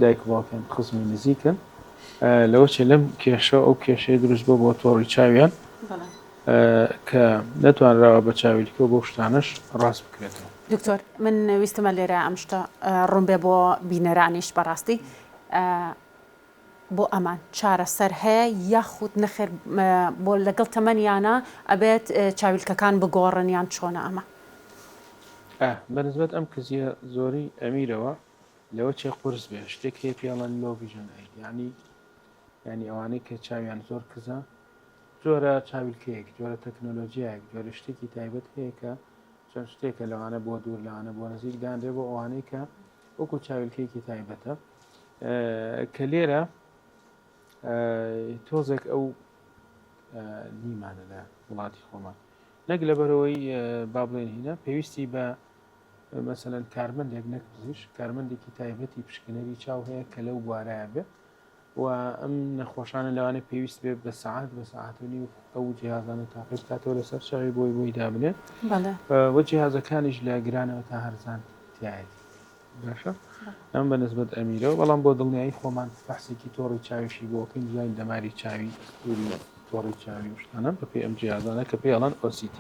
دایک و باوکیان خزمی نزیکن لەوە چێ لەم کێشە ئەو کێشەیە دروست بۆ بۆ تۆڕی چاویان کە نەتوانراوە بە چاویلکە و بەو شتانەش ڕاست بکرێتەوە. دکتۆر من ویستمە لێرە ئەم شتە ڕوون بێ بۆ بینەرانیش بەڕاستی بۆ ئەمان چارەسەر هەیە یاخود نەخێر بۆ لەگەڵ تەمەنیانە ئەبێت چاویلکەکان بگۆڕن یان چۆنە ئەمە؟ بەنسبەت ئەم کزیە زۆری ئەمیرەوە لەوە چێ قورس بێ شتێک هەیە پێڵەن low vision aid یعنی یعنی ئەوانەی کە چاویان زۆر کزە جۆرە چاویلکەیەک جۆرە تەکنۆلۆژیایەک جۆرە شتێکی تایبەت هەیە کە چەند شتێکە لەوانە بۆ دوور لەوانە بۆ نزیک دانرێ بۆ ئەوانەی کە وەکو چاویلکەیەکی تایبەتە کە لێرە تۆزێک ئەو نیمانە لە وڵاتی خۆمان نەک لەبەرەوەی با بڵێن هینە پێویستی بە مەسەلەن کارمەندێک نەک پزیشک کارمەندێکی تایبەتی پشکنەری چاو هەیە کە لەو بوارایە بێ و ئەم نەخۆشانە لەوانەیە پێویست بێ بە سەعات بە سەعات و نیو ئەو جیهازانە تاقی بکاتەوە لەسەر چاوی بۆی بۆی دابنێ و جیهازەکانیش لە گرانەوە تا هەرزان تایەتی باشە ئەم بە نسبەت ئەمیرەوە بەڵام بۆ دڵنیایی خۆمان فەحسێکی تۆڕی چاویشی بۆکەین بزانین دەماری چاوی ئەستوری تۆڕی چاوی و شتانە بەپێی ئەم جیهازانە کە پێی ئەڵێن OCT.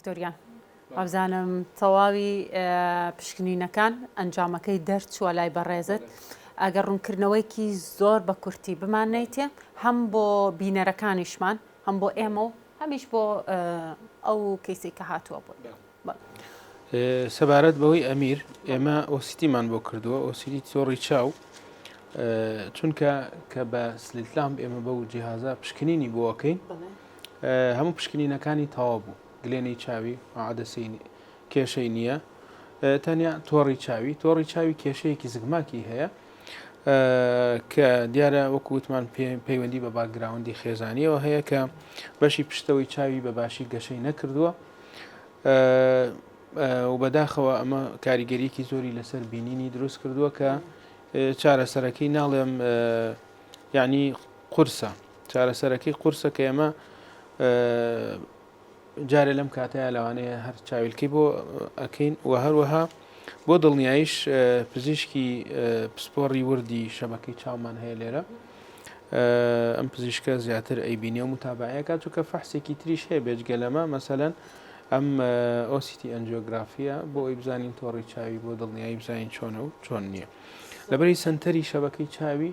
دکتۆر گیان وابزانم تەواوی پشکنینەکان ئەنجامەکەی دەرچووە لای بەڕێزت ئەگەر ڕوونکردنەوەیکی زۆر بە کورتی بمانەیتێ هەم بۆ بینەرەکانیشمان هەم بۆ ئێمە و هەمیش بۆ ئەو کەیسێک کە هاتووە بۆ سەبارەت بەوەی ئەمیر ئێمە OCT مان بۆ کردووە OCT تۆڕی چاو چونکە کە بە slit lamp ئێمە بەو جیهازە پشکنینی بۆەکەین هەموو پشکنینەکانی تەواو بوو گلێنەی چاوی عادەسەی کێشەی نییە تەنیا تۆڕی چاوی تۆڕی چاوی کێشەیەکی زگماکی هەیە کە دیارە وەکو وتمان پەیوەندی بە background ی خێزانیەوە هەیە کە بەشی پشتەوەی چاوی بە باشی گەشەی نەکردووە و بەداخەوە ئەمە کاریگەریەکی زۆری لەسەر بینینی دروست کردووە کە چارەسەرەکەی ناڵێم یعنی قورسە چارەسەرەکەی قورسە کە ئێمە جارێ لەم کاتەیە لەوانەیە هەر چاویلکەی بۆ ئەکەین و هەروەها بۆ دڵنیاییش پزیشکی پسپۆڕی وردی شەبەکەی چاومان هەیە لێرە ئەم پزیشکە زیاتر ئەیبینێ و متابعەکە چونکە فەحسێکی تریش هەیە بێجگە لەمە مەسەلەن ئەم OCT angiography ە بۆ ئەوی بزانین تۆڕی چاوی بۆ دڵنیایی بزانین چۆنە و چۆن نییە لەبەری سنتەری شەبەکەی چاوی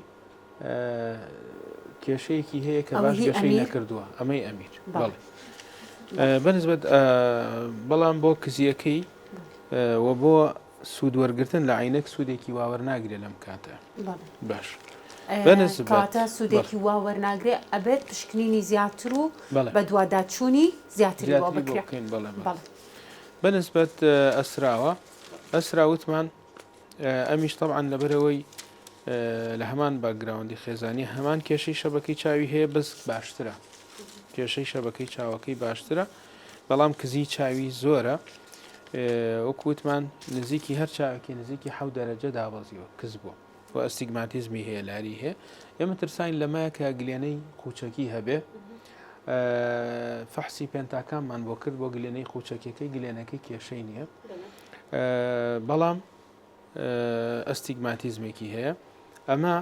کێشەیەکی هەیە کە باش گەشەی نەکردووە ئەمەی ئەمیر بەڵێ بەنسبەت بەڵام بۆ کزیەکەی و بۆ سوود وەرگتن لە عینەک سوودێکی واوەرناگرێ لەم کاتە باش کاتە سوودێکی واوەرناگرێ ئەبێت پشکنینی زیاتر و بەدواداچوونی زیاتری بۆ بکرێن بەنسبەت ئەسراوە ئەسرا وتمان ئەمیش تەبعەن لەبەرئەوەی لە هەمان background ی خێزانی هەمان کێشەی شەبەکەی چاوی هەیە بەس باشترە کێشەی شەبەکەی چاوەکەی باشترە بەڵام کزی چاوی زۆرە. وەکو وتمان نزیکی هەر چاوێکی نزیکی حەو دەرەجە دابەزیوە کز بووە و ئەستیگماتیزمی هەیە لاری هەیە ئێمە ترساین لەمایە کە گلێنەی قوچەکی هەبێ فەحسی پێنتاکانمان بۆ کرد بۆ گلێنەی قوچەکیەکەی گلێنەکەی کێشەی نییە بەڵام ئەستیگماتیزمێکی هەیە ئەمە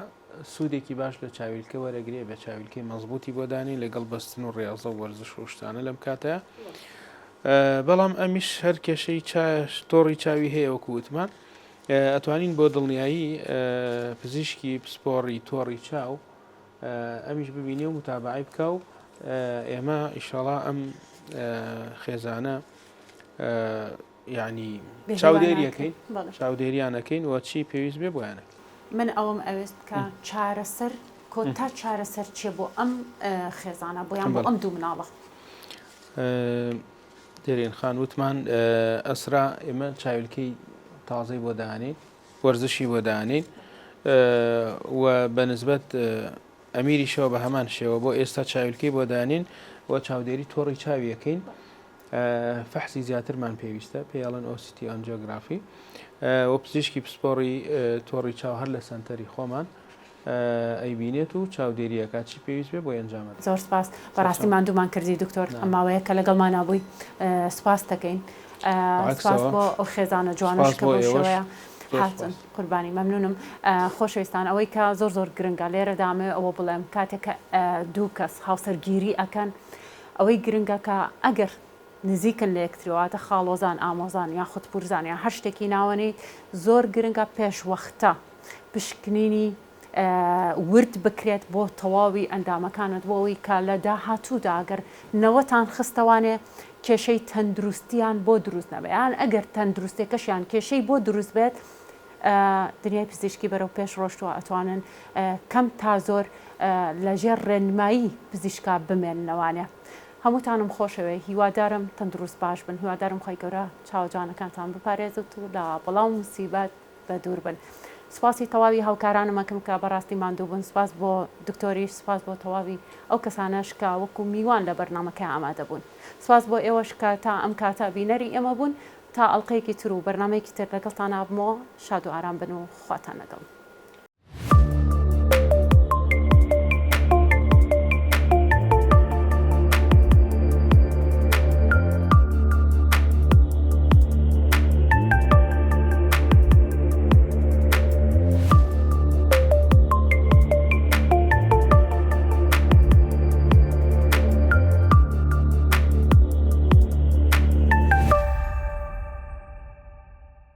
سوودێکی باش لە چاویلکە وەرەگرێ بە چاویلکەی مەزبوطی بۆ دانین لەگەڵ بەستن و ڕاضە و وەرزش و شتانە لەم کاتەیە بەڵام ئەمیش هەر کێشەی تۆڕی چاوی هەیە وەکو وتمان ئەتوانین بۆ دڵنیایی پزیشکی پسپۆڕی تۆڕی چاو ئەمیش ببینێ و متابعی بکە و ئێمە ئیشەڵا ئەم خێزانە یعنی چاودێریەکەین چاودێریانەکەین و چی پێویست بێ بۆیانەکەین. من ئەوەم ئەوێست کە چارەسەر کۆتا چارەسەر چیە بۆ ئەم خێزانە بۆیان بۆ ئەم دوو مناڵە؟ دێرین خان وتمان ئەسرا ئێمە چاویلکەی تازەی بۆ دانین وەرزشی بۆ دانین و بە نسبەت ئەمیریشەوە بە هەمان شێوە بۆ ئێستا چاویلکەی بۆ دانین و چاودێری تۆڕی چاویەکەین فەحسی زیاترمان پێویستە پێیاڵن OCT angiography و پزیشکی پسپۆڕی تۆڕی چاو هەر لە سەنتەری خۆمان ئەیبینێت و چاودێریەکە چی پێویست بێ بۆی ئەنجامە زۆر سپاس بەڕاستی ماندوومان کردی دکتۆر ئەم ماوەیە کە لەگەڵمانا بووی سپاس دەکەین سپاس بۆ ئەو خێزانە جوانەش کە بەو شێوەیە هاتن قوربانی مەمنونم خۆشەویستان ئەوەی کە زۆر زۆر گرنگە لێرە دامەوێ ئەوە بڵێم کاتێک کە دوو کەس هاوسەرگیری ئەکەن ئەوەی گرنگە کە ئەگەر نزیکن لە یەکتری واتە خاڵۆزان ئامۆزان یاخود پورزان یان هەر شتێکی ناوەنەی زۆر گرنگە پێشوەختە پشکنینی ورد بکرێت بۆ تەواوی ئەندامەکانت بۆ ئەوەی کە لە داهاتوودا گەر نەوەتان خستەوانێ کێشەی تەندروستیان بۆ دروست نەبێت یان ئەگەر تەندروستەکەشیان کێشەی بۆ دروست بێت دنیای پزیشکی بەرەو پێش ڕۆشتووە ئەتوانن کەم تا زۆر لەژێر ڕێنمایی پزیشکا بمێننەوانێ. هەمووتانم خۆشەوێ هیوادارم تەندروست باش بن هیوادارم خوای گەورە چاوە جوانەکانتان بپارێزت و لە بەڵا و موسیبەت بەدوور بن سوپاسی تەواوی هاوکارانم ئەکەم کە بەڕاستی ماندوو بوون سوپاس بۆ دکتۆریش سوپاس بۆ تەواوی ئەو کەسانەش کە وەکو میوان لە بەرنامەکەی ئامادە بوون سوپاس بۆ ئێوەش کە تا ئەم کاتە بینەری ئێمە بوون تا ئەڵقەیەکی تر و بەرنامەیەکی تر لەگەڵتان ئابمەوە شاد و ئارام بن و خواتان لەگەڵ.